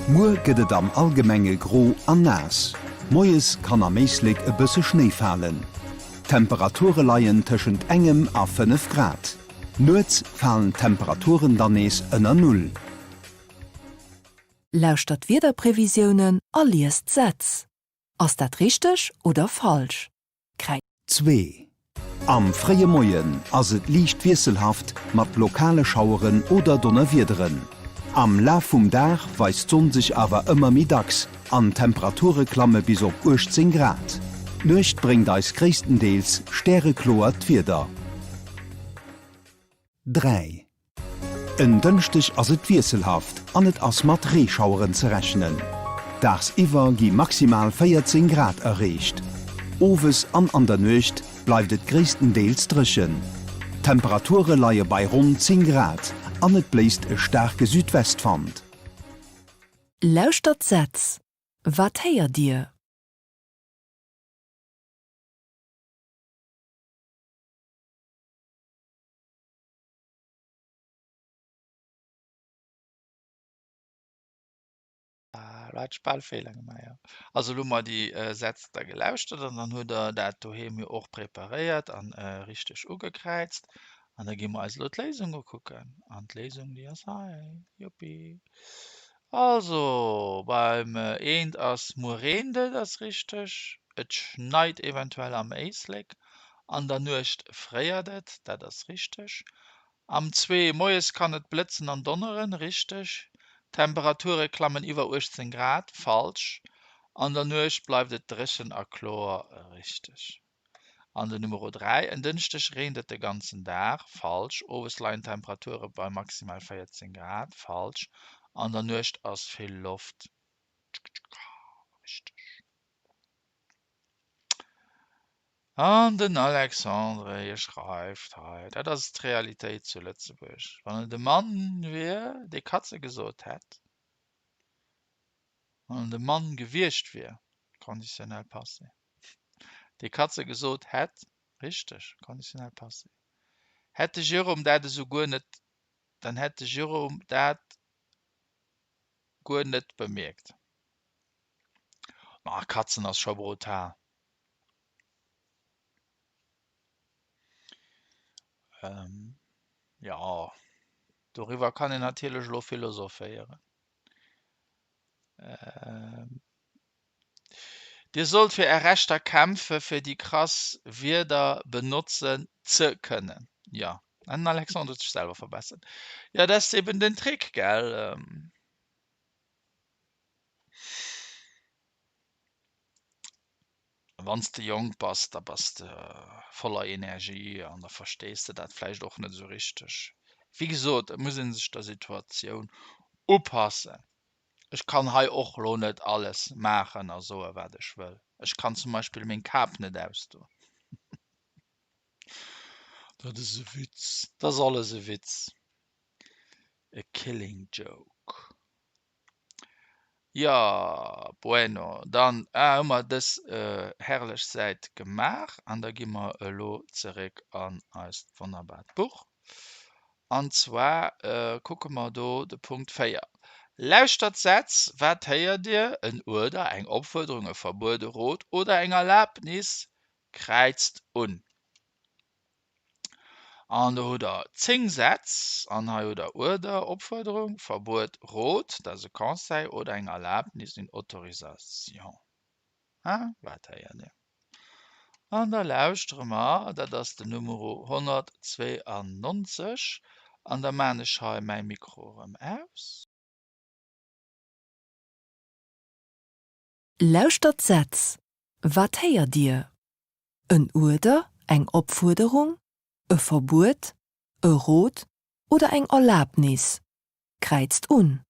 Muer gëtt et am Allgemenge gro an naass, moies kann am Éislek e bësse Schnéi falen. D'Temperature leien tëschent engem a 5 Grad. Nuets falen d'Temperaturen dann nees ënner Null. Lauschtert d'Wiederprevisiounen a liest d'Sätz. Ass dat richteg oder falsch? Kräizt. Zwee. Am fréie Moien ass et liicht wiesselhaft mat lokale Schaueren oder Donnerwiederen. Am Laf vum Dag weist d'Sonn sech awer ëmmer méi dacks an d'Temperature klamme bis op 18 Grad. D'Nuecht bréngt eis gréisstendeels stärekloert Wieder. 3. En Dënschdeg ass et wiesselhaft an et ass mat Reeschaueren ze rechnen. Dagsiwwer gi maximal 14 Grad erreecht. Owes an an der Nuecht bleift et gréisstendeels dréchen. D'Temperature leie bei ronn 10 Grad an et bléist e staarke Südwestwand. Lauschtert d'Sätz. Wat héiert Dir? Ah, lo hat ech bal Feeler gemaach, jo. Also elo hu mer déi Sätz da gelauschtert an dann hutt Der dat doheem jo och preparéiert an richteg ugekräizt. An da gi mer eis elo d'Léisung ukucken. An d'Léisung, déi ass hei. Juppi. Also, beim eent ass muer reent et, ass richteg. Et schneit eventuell am Éislek. An der Nuecht fréiert et, dat ass richteg. Am zwee moies kann et blëtzen an donneren, richteg. D'Temperature klammen iwwer 18 Grad, falsch. An der Nuecht bleift et dréchen a kloer, richteg. An den Numero 3, En Dënschdeg reent et de ganzen Dag, falsch. Owes leien d'Temperature bei maximal 14 Grad, falsch. An der Nuecht ass vill Loft, richteg. An den Alexandre, hie schreift hei, dat ass d'Realitéit zu Lëtzebuerg, wann et e Mann wier, dee Katze gesot hätt, wann et e Mann gewiescht wier, Conditionnel passé, dee Katze gesot hätt, richteg, Conditionnel passé, hätt de Jérôme dat esou guer net, dann hätt de Jérôme dat guer net bemierkt. Ma Katzen ass scho brutal. Ähm, ja, doriwwer kann een natierlech elo philosophéieren. Ähm, Dir sollt fir Är Rechter kämpfe fir déi krass Wierder benotzen ze kënnen. Jo, an den Alexandre huet sech selwer verbessert. Jo, dat ass eben den Trick, gell? Wann s de jonk bass, da bass de voller Energie an da verstees de dat vläicht och net esou richteg. Wéi gesot, et muss ee sech der Situatioun upassen. Ech kann hei och lo net alles maachen a soe wat ech wëll. Ech kann zum Beispill meng Kap net ausdoen. Dat ass e Witz. Dat ass alles e Witz. A killing joke. Jo, bueno, dann hu mer dës herrlech Säit gemaach an da gi mer elo zeréck an eist wonnerbart Buch. An zwar kucke mer do de Punkt 4. Lauschtert d'Sätz, Wat héiert Dir? En Uerder, eng Opfuerderung, e Verbuet, e Rot oder eng Erlabnis? Kräizt un. An do hutt Der 10 Sätz an hei hutt Der Uerder, Opfuerderung, Verbuet, Rot, dat ass e Conseil, oder eng Erlabnis, une autorisation. Ha, wat héiert Dir? An da lauschtere mer, dat ass den Numero 192, an da maan ech hei mäi Mikro erëm aus. Lauschtert d'Sätz. Wat héiert Dir? En Uerder, eng Opfuerderung, e Verbuet, e Rot oder eng Erlabnis? Kräizt un.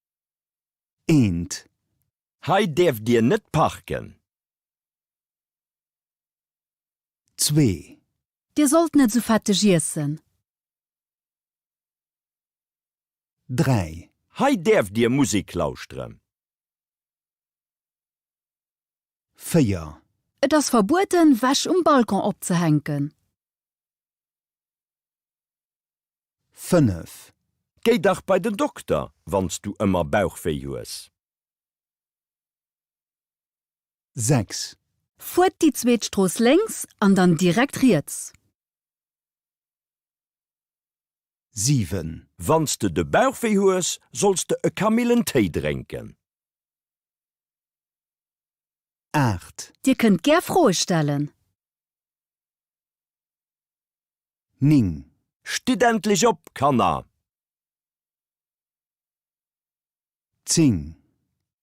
Eent. Hei däerft Dir net parken. Zwee. Dir sollt net esou fetteg iessen. Dräi. Hei däerft Dir Musek lauschteren. 4. Et ass verbueden, Wäsch um Balcon opzehänken. 5. Géi dach bei den Dokter, wann s du ëmmer Bauchwéi hues. 6. Fuert déi zweet Strooss lénks an dann direkt riets. 7. Wann s de de Bauchwéi hues, solls de e Kamillentéi drénken. 8. Dir kënnt gär Froe stellen. 9. Stitt endlech op, Kanner! 10.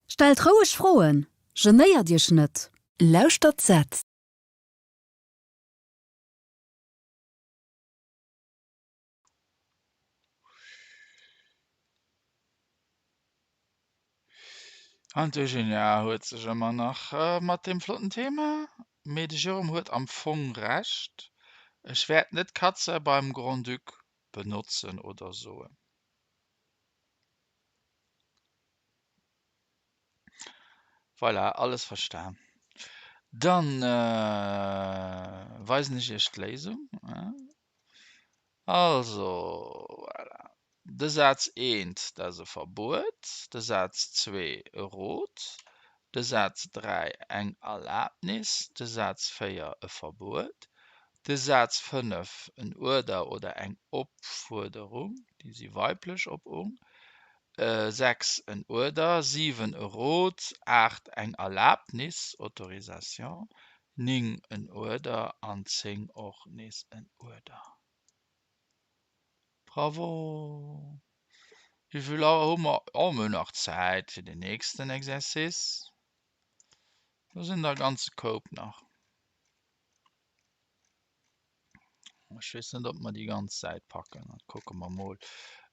Stellt roueg Froen, genéiert iech net. Lauschtert d'Sätz. An d'Eugenia huet sech ëmmer nach mat deem flotten Thema, mee de Jérôme huet am Fong Recht, ech wäert net Katze beim Grand-Duc benotzen oder soen. Voilà, alles verstan. Dann weisen ech iech d'Léisung. Also, voilà. De Saz eent, dat ass e Verbuet, de Saz zwee e Rot, de Saz 3 eng Erlabnis, de Saz 4 e Verbuet, de Saz 5 en Uerder oder eng Opfuerderung, déi si weiblech op ung, 6 en Uerder, 7 e Rot, 8 eng Erlabnis, Autorisation, 9 en Uerder an 10 och nees en Uerder. Bravo! Wéi vill Auer hu mer? Oh, mir hunn nach Zäit fir den nächsten Exercice. Do sinn der e ganze Koup nach. Ech weess net, ob mer déi ganz Säit packen. Dat kucke mer mol.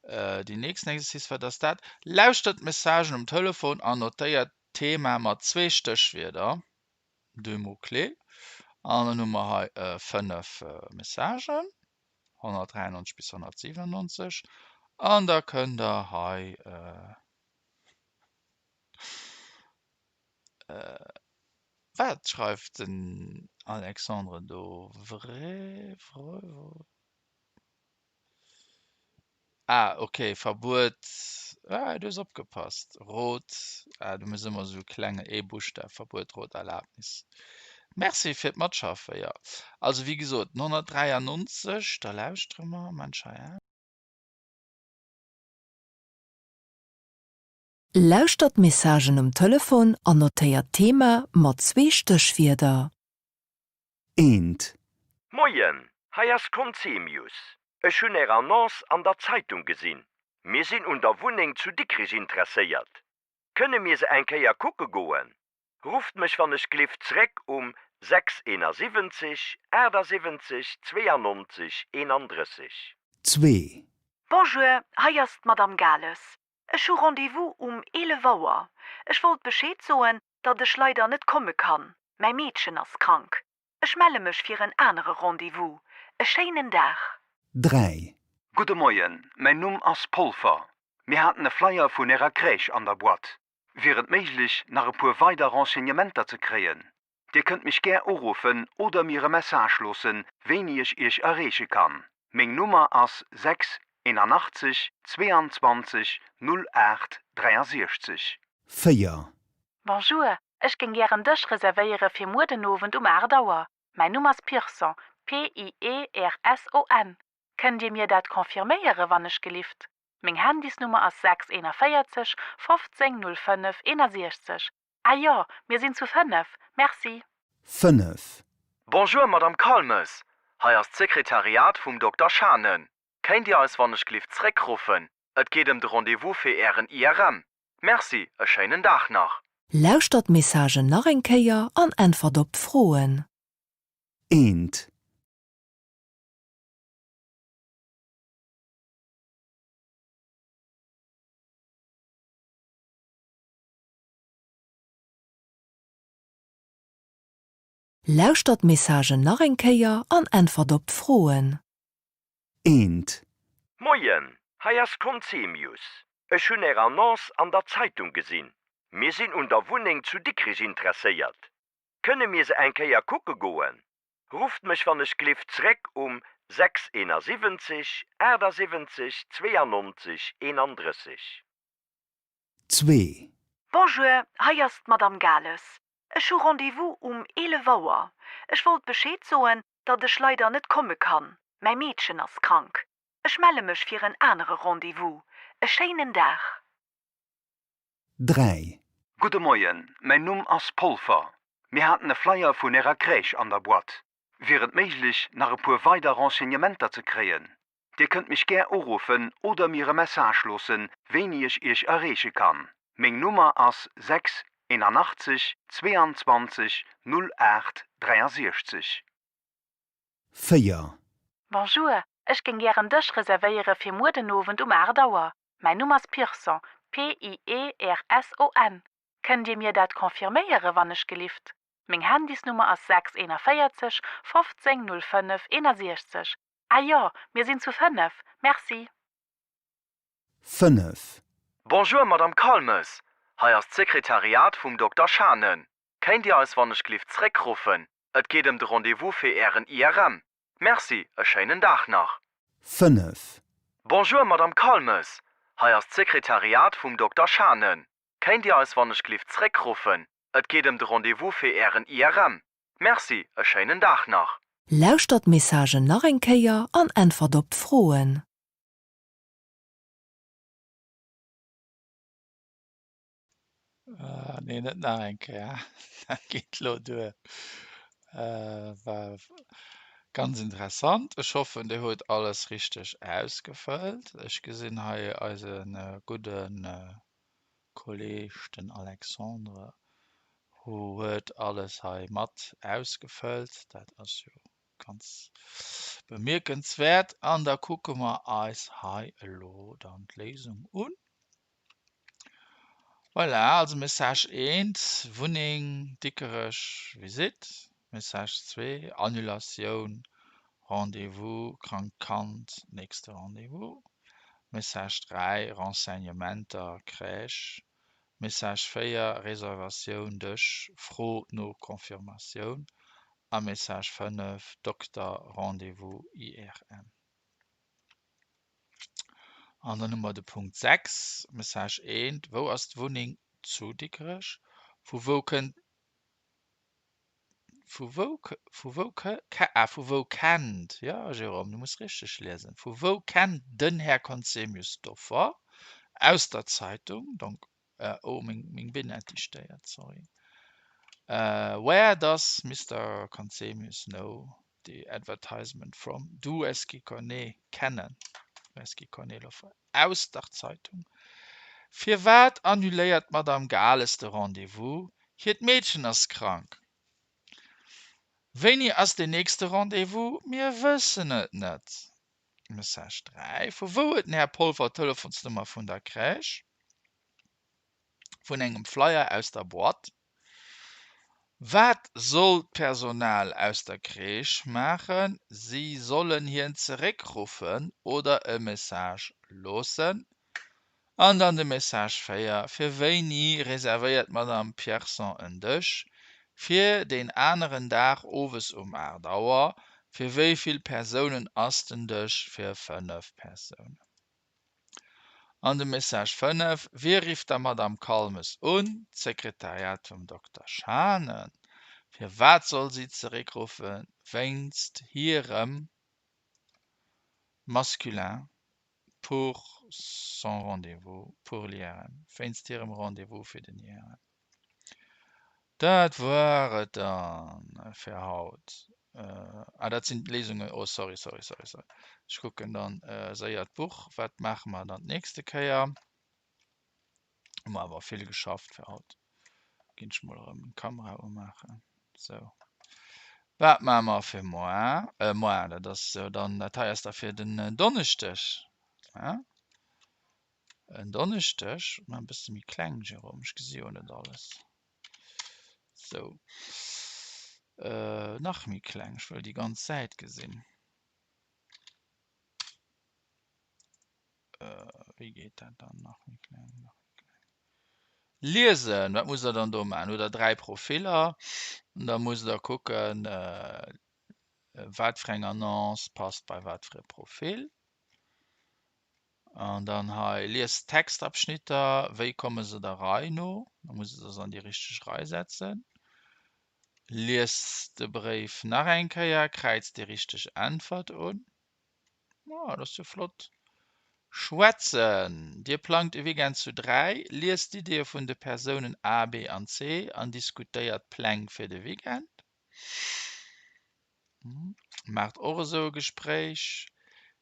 Äh, déi nächsten Exercice, wat ass dat? Lauschtert d'Messagen um Telefon an notéiert d'Thema mat zwee Stéchwierder, deux mots-clés. An dann hu mer hei äh, fënnef äh, Messagen, 193 bis 197. An da kënnt der hei äh, äh, Wat schreift den Alexandre do? Vre, vre, Ah, okay, Verbuet. Ah, du hues opgepasst. Rot. Ah, du muss ëmmer esou klenge ee Buschtaf. Verbuet, Rot, Erlabnis. Merci fir d'Matschaffe, jo. Also, wéi gesot, 193, da lauschtere mer. Mensch, hei, ah. Lauschtert d'Messagen um Telefon an notéiert d'Thema mat zwee Stéchwierder. Eent. Moien, hei ass Conzemius. Ech hunn Är Annonce an der Zeitung gesinn. Mir sinn un der Wunneng zu Dikrich interesséiert. Kënne mir se eng Kéier kucke goen? Rufft mech wann ech glift zréck um 6 71 78 92 31. Zwee. Bonjour, hei ass d'Madame Gales. Ech hu Rendez-vous um 11 Auer. Ech wollt Bescheed soen, datt ech leider net komme kann. Mäi Meedchen ass krank. Ech melle mech fir en anere Rendez-vous. E schéinen Dag. 3. Gudde Moien, mäin Numm ass Polfer. Mir haten e Flyer vun Ärer Crèche an der Boîte. Wier et méiglech, nach e puer weider Renseignementer ze kréien? Dir kënnt mech gär uruffen oder mir e Message loossen, wéini ech Iech erreeche kann. Meng Nummer ass 6 81 22 08 63. 4. Bonjour, ech géing gär en Dësch reservéiere fir muer den Owend um 8 Auer. Mäin Numm ass Pirson, P-I-E-R-S-O-N. Kënnt Dir mir dat confirméiere wann ech gelift? Meng Handysnummer ass 6 41 15 05 61. Ah jo, mir sinn zu 5. Merci. 5. Bonjour Madame Calmes, hei ass d'Sekretariat vum Dokter Schanen. Kéint Dir eis wannechglift zréckruffen? Et geet ëm de Rendez-vous fir Ären IRM. Merci, e schéinen Dag nach. Lauschtert d'Messagen nach eng Kéier an äntwert op d'Froen. Eent. Lauschtert d'Messagen nach eng Kéier an äntwert op d'Froen. Eent. Moien, hei ass Conzemius. Ech hunn Är Annonce an der Zeitung gesinn. Mir sinn un der Wunneng zu Dikrich interesséiert. Kënne mir se eng Kéier kucke goen? Rufft mech wann ech glift zréck um 6 71 78 92 31. Zwee. Bonjour, hei ass d'Madame Gales. Ech hu Rendez-vous um 11 Auer. Ech wollt Bescheed soen, datt ech leider net komme kann. Mäi Meedchen ass krank. Ech melle mech fir en anere Rendez-vous. E schéinen Dag. 3. Gudde Moien, mäin Numm ass Polfer. Mir haten e Flyer vun Ärer Crèche an der Boîte. Wier et méiglech, nach e puer weider Renseignementer ze kréien? Dir kënnt mech gär uruffen oder mir e Message loossen, wéini ech Iech erreeche kann. Meng Nummer ass 6 81 22 08 63. 4. Bonjour, ech géing gär en Dësch reservéiere fir muer den Owend um 8 Auer. Mäin Numm ass Pierson, P-I-E-R-S-O-N. Kënnt Dir mir dat confirméiere wann ech gelift? Meng Handysnummer ass 6 41 15 05 61. Ah jo, mir sinn zu 5. Merci. 5. Bonjour Madame Calmes, hei ass d'Sekretariat vum Dokter Schanen. Kéint Dir eis wannechglift zréckruffen? Et geet ëm de Rendez-vous fir Ären IRM. Merci, e schéinen Dag nach. 5. Bonjour Madame Calmes, hei ass d'Sekretariat vum Dokter Schanen. Kéint Dir eis wannechglift zréckruffen? Et geet ëm de Rendez-vous fir Ären IRM. Merci, e schéinen Dag nach. Lauschtert d'Messagen nach eng Kéier an äntwert op d'Froen. Nee, net nach eng Kéier. Dat geet elo duer. War ganz interessant. Ech hoffen, Dir hutt alles richteg ausgefëllt. Ech gesinn hei eise gudde Kolleg, den Alexandre, huet alles hei mat ausgefëllt. Dat ass jo ganz bemierkenswäert. An da kucke mer eis hei elo dann d'Léisung un. Voilà, also Message 1, Wunneng, Dikerech, Visitt. Message 2, Annulatioun, Rendez-vous, krankt Kand, nächste Rendez-vous. Message 3, Renseignementer, Crèche. Message 4, Reservatioun, Dësch, Fro no Confirmatioun. A Message 5, Dokter, Rendez-vous, IRM. An dann hu mer de Punkt 6, Message 1, Wou ass d'Wunneng zu Dikrech? Vu wou kënnt Vu wou vu wou ah vu wou kennt, jo Jérôme, du muss richteg liesen, vu wou kennt den Här Conzemius d'Offer? Aus der Zeitung, donc oh meng meng Binetti stéiert, sorry. Where does Mister Conzemius know the advertisement from? D'où est-ce qu'il connaît, kennen, où est-ce qu'il connaît l'offre? Aus der Zeitung. Firwat annuléiert d'Madame Gales de Rendez-vous? Hiert Meedchen ass krank. Wéini ass deen nächste Rendez-vous? Mir wëssen et net. Message 3, Vu wou huet den Här Polfer d'Telefonsnummer vun der Crèche? Vun engem Flyer aus der Boîte. Wat soll d'Personal aus der Crèche maachen? Si sollen hien zeréckruffen oder e Message loossen. An dann de Message 4, Fir wéini reservéiert d'Madame Pierson en Dësch? Fir deen aneren Dag owes um 8 Auer. Fir wéi vill Persounen ass den Dësch? Fir 5 Persounen. An de Message 5, Wie rifft der Madame Calmes un? D'Sekretariat vum Dokter Schanen. Firwat soll si zeréckruffen? Wéinst hirem masculin pour son rendez-vous pour l'IRM, wéinst hirem Rendez-vous fir den IRM. Dat war et dann fir haut. Ah, dat sinn d'Léisungen. Oh, sorry, sorry, sorry, sorry. Ech kucken dann séier d'Buch. Wat maache mer dann d'nächste Kéier? Hu mer awer vill geschafft fir haut. Ginn ech mol erëm d'Kamera umaachen. Sou. Wat maache mer fir moar? Äh, moar, dat ass jo dann, dat hei ass da fir den Donneschdeg. Ja? En Donneschdeg, maachen e bësse méi kleng, Jérôme, ech gesi jo net alles. Sou. Äh, nach méi kleng, ech wëll déi ganz Säit gesinn. Äh, wéi geet dat dann? Nach méi kleng, nach méi kleng. Liesen, wat musst der dann do maachen? Hutt der 3 Profiller an da musst der kucken, äh, wat fir eng Annonce passt bei wat fir e Profil. An dann hei liest Textabschnitter, wéi komme se der Rei no? Da musst der se an déi richteg Rei setzen. Liest de Bréif nach eng Kéier, kräizt déi richteg Äntwert un. Oh, dat ass jo flott. Schwätzen. Dir plangt e Weekend zu 3. Liest d'Iddie vun de Persounen A, B an C an diskutéiert d'Pläng fir de Weekend. Maacht och esou e Gespréich.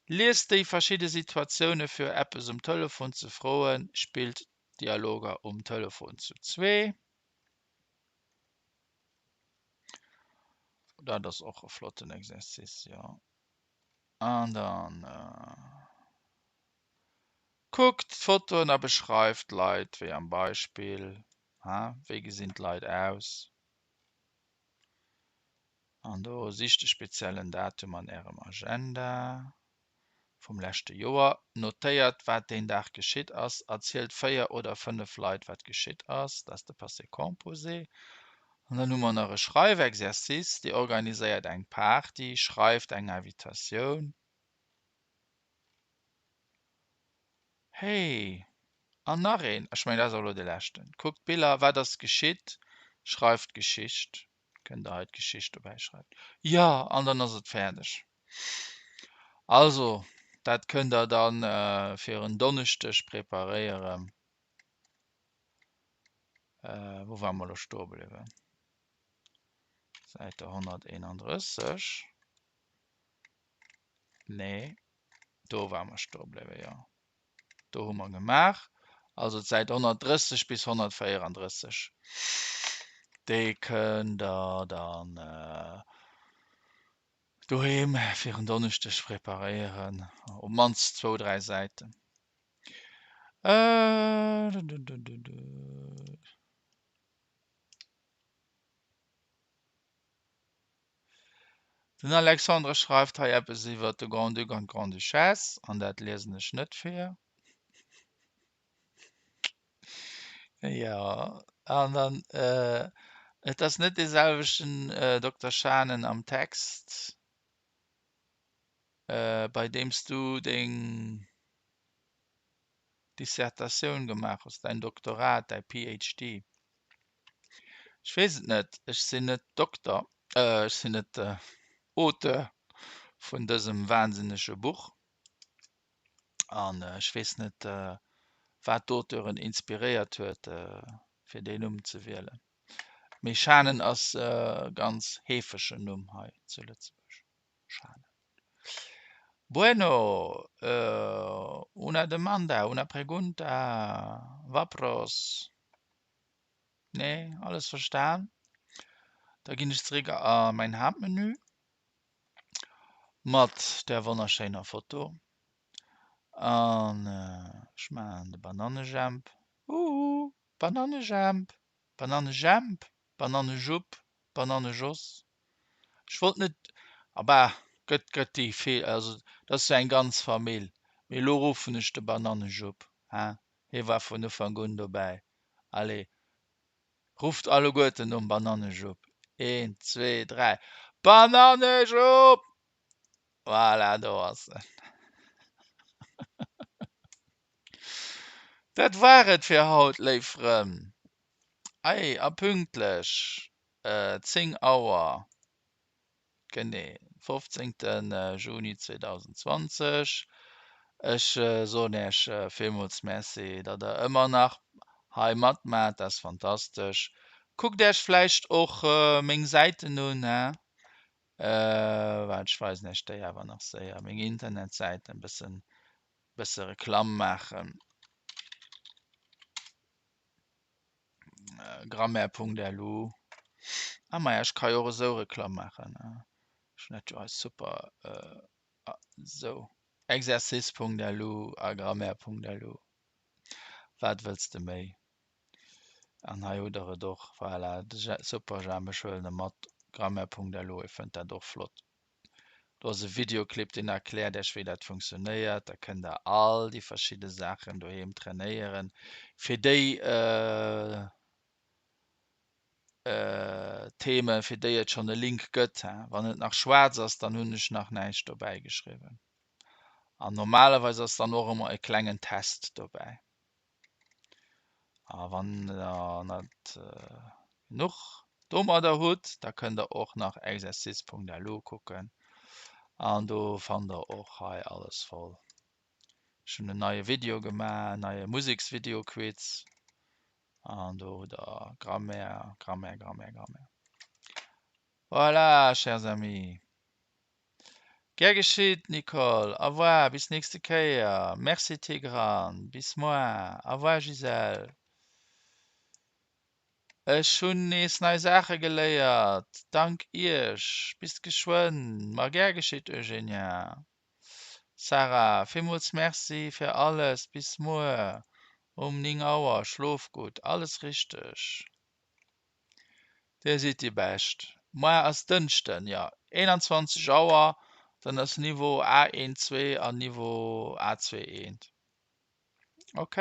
Liest déi verschidde Situatioune fir eppes um Telefon ze froen. Spillt Dialoger um Telefon zu zwee. Dat ass och e flotten Exercice, jo. An dann kuckt d'Fotoen a beschreift d'Leit, wéi am Beispill. Wéi gesinn d'Leit aus? An do sicht e speziellen Datum an Ärem Agenda vum leschte Joer. Notéiert, wat deen Dag geschitt ass. Erzielt 4 oder 5 Leit, wat geschitt ass. Dat ass de Passé composé. An dann hu mer nach e Schreifexercice. Dir organiséiert eng Party, schreift eng Invitatioun. Hey, an nach een, ech mengen, dat ass och elo dee leschten. Kuckt d'Biller, wat ass geschitt? Schreift d'Geschicht. Kënnt der hei d'Geschicht dobäi schreiwen. Jo, an dann ass et fäerdeg. Also, dat kënnt der dann fir en Donneschdeg preparéieren. Wou ware mer elo stoe bliwwen? Säite 131. Nee, do ware mer stoe bliwwen, jo. Do hu mer gemaach, also d'Säit 130 bis 134. Déi kënnt der dann doheem fir en Donneschdeg preparéieren, op d'mannst zwou, dräi Säiten. Den Alexandre schreift hei eppes iwwer de Grand-Duc an d'Grande-Duchesse, an dat liesen ech net vir. Jo, an dann, et ass net dee selwechten Dokter Schanen am Text, bei deem s du deng Dissertatioun gemaach hues, däin Doktorat, däi PhD. Ech weess et net, ech sinn net Dokter, ech sinn net Auteur vun dësem wahnsinnege Buch an ech weess net, wat d'Auteuren inspiréiert huet, fir deen Numm ze wielen. Mee Schanen ass e ganz heefegen Numm hei zu Lëtzebuerg. Schanen. Bueno, una demanda, una pregunta, Wapros? Nee, alles verstan. Da ginn ech zeréck a mäin Haaptmenü mat där wonnerschéiner Foto an ech maachen de Banannejemp. Uhu, Banannejemp, Banannejemp, Banannejupp, Banannejoss. Ech wollt net, a bah, gëtt, gëtt déi vill, also dat ass jo eng ganz Famill. Mee elo ruffen ech de Banannejupp, hein, hie war vun Ufank un dobäi. Allez, rufft alleguerten nom Banannejupp. Eent, zwee, dräi, Banannejupp! Voilà, do ass en. Dat war et fir haut, léif Frënn. Ei, a pünktlech 10 Auer. Genee, 15 Juni 2020. Ech soen Iech villmools Merci, datt der ëmmer nach hei matmaacht, dat ass fantastesch. Kuckt Iech vläicht och meng Säiten un, hä? Waart, ech weisen Iech déi awer nach séier, meng Internetsäiten, bëssen, bësse Reklamm maachen. Grammaire.lu Ah maja, ech ka jo och esou Reklamm maachen. Ech hunn dat jo hei super esou. Exercice.lu a Grammaire.lu. Wat wëlls de méi? An hei hutt der et och. Voilà, de Superjhemp, ech huelen e mat. Grammaire.lu, e fënnt dat och flott. Do ass e Videoclip, deen erkläert Iech, wéi dat funktionéiert. Da kënnt Der all déi verschidde Saachen doheem trainéieren, fir déi Themen, fir déi et schonn e Link gëtt. Wann et nach schwaarz ass, dann hunn ech nach näischt dobäi geschriwwen. An normalerweis ass dann och ëmmer e klengen Test dobäi. A wann Der net genuch. domadder hutt, da kënnt der och nach exercice.lu kucken an do fannt der och hei alles voll. Ech hunn en neie Video gemaach, en neie Museksvideo-Quiz an do hutt der Grammaire, Grammaire, Grammaire, Grammaire. Voilà, chers amis. Gär geschitt, Nicole. Au revoir, bis nächste Kéier. Merci, Tigran. Bis moar. Au revoir, Gisèle. Ech hunn nees nei Saache geléiert. Dank iech. Bis geschwënn. Ma gär geschitt, Eugenia. Sarah, villmools Merci fir alles. Bis muer um 9 Auer. Schlof gutt. Alles richteg. Dir sidd déi Bescht. Moar ass Dënschden, jo, 21 Auer, dann ass Niveau A1 2 an Niveau A2 1. Ok?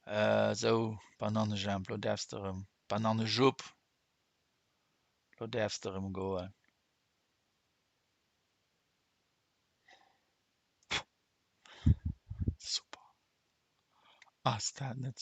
Esou, Banannejemp, lo däerfs de erëm, Banannejupp, lo däerfs de erëm goen. Super. Ass dat net.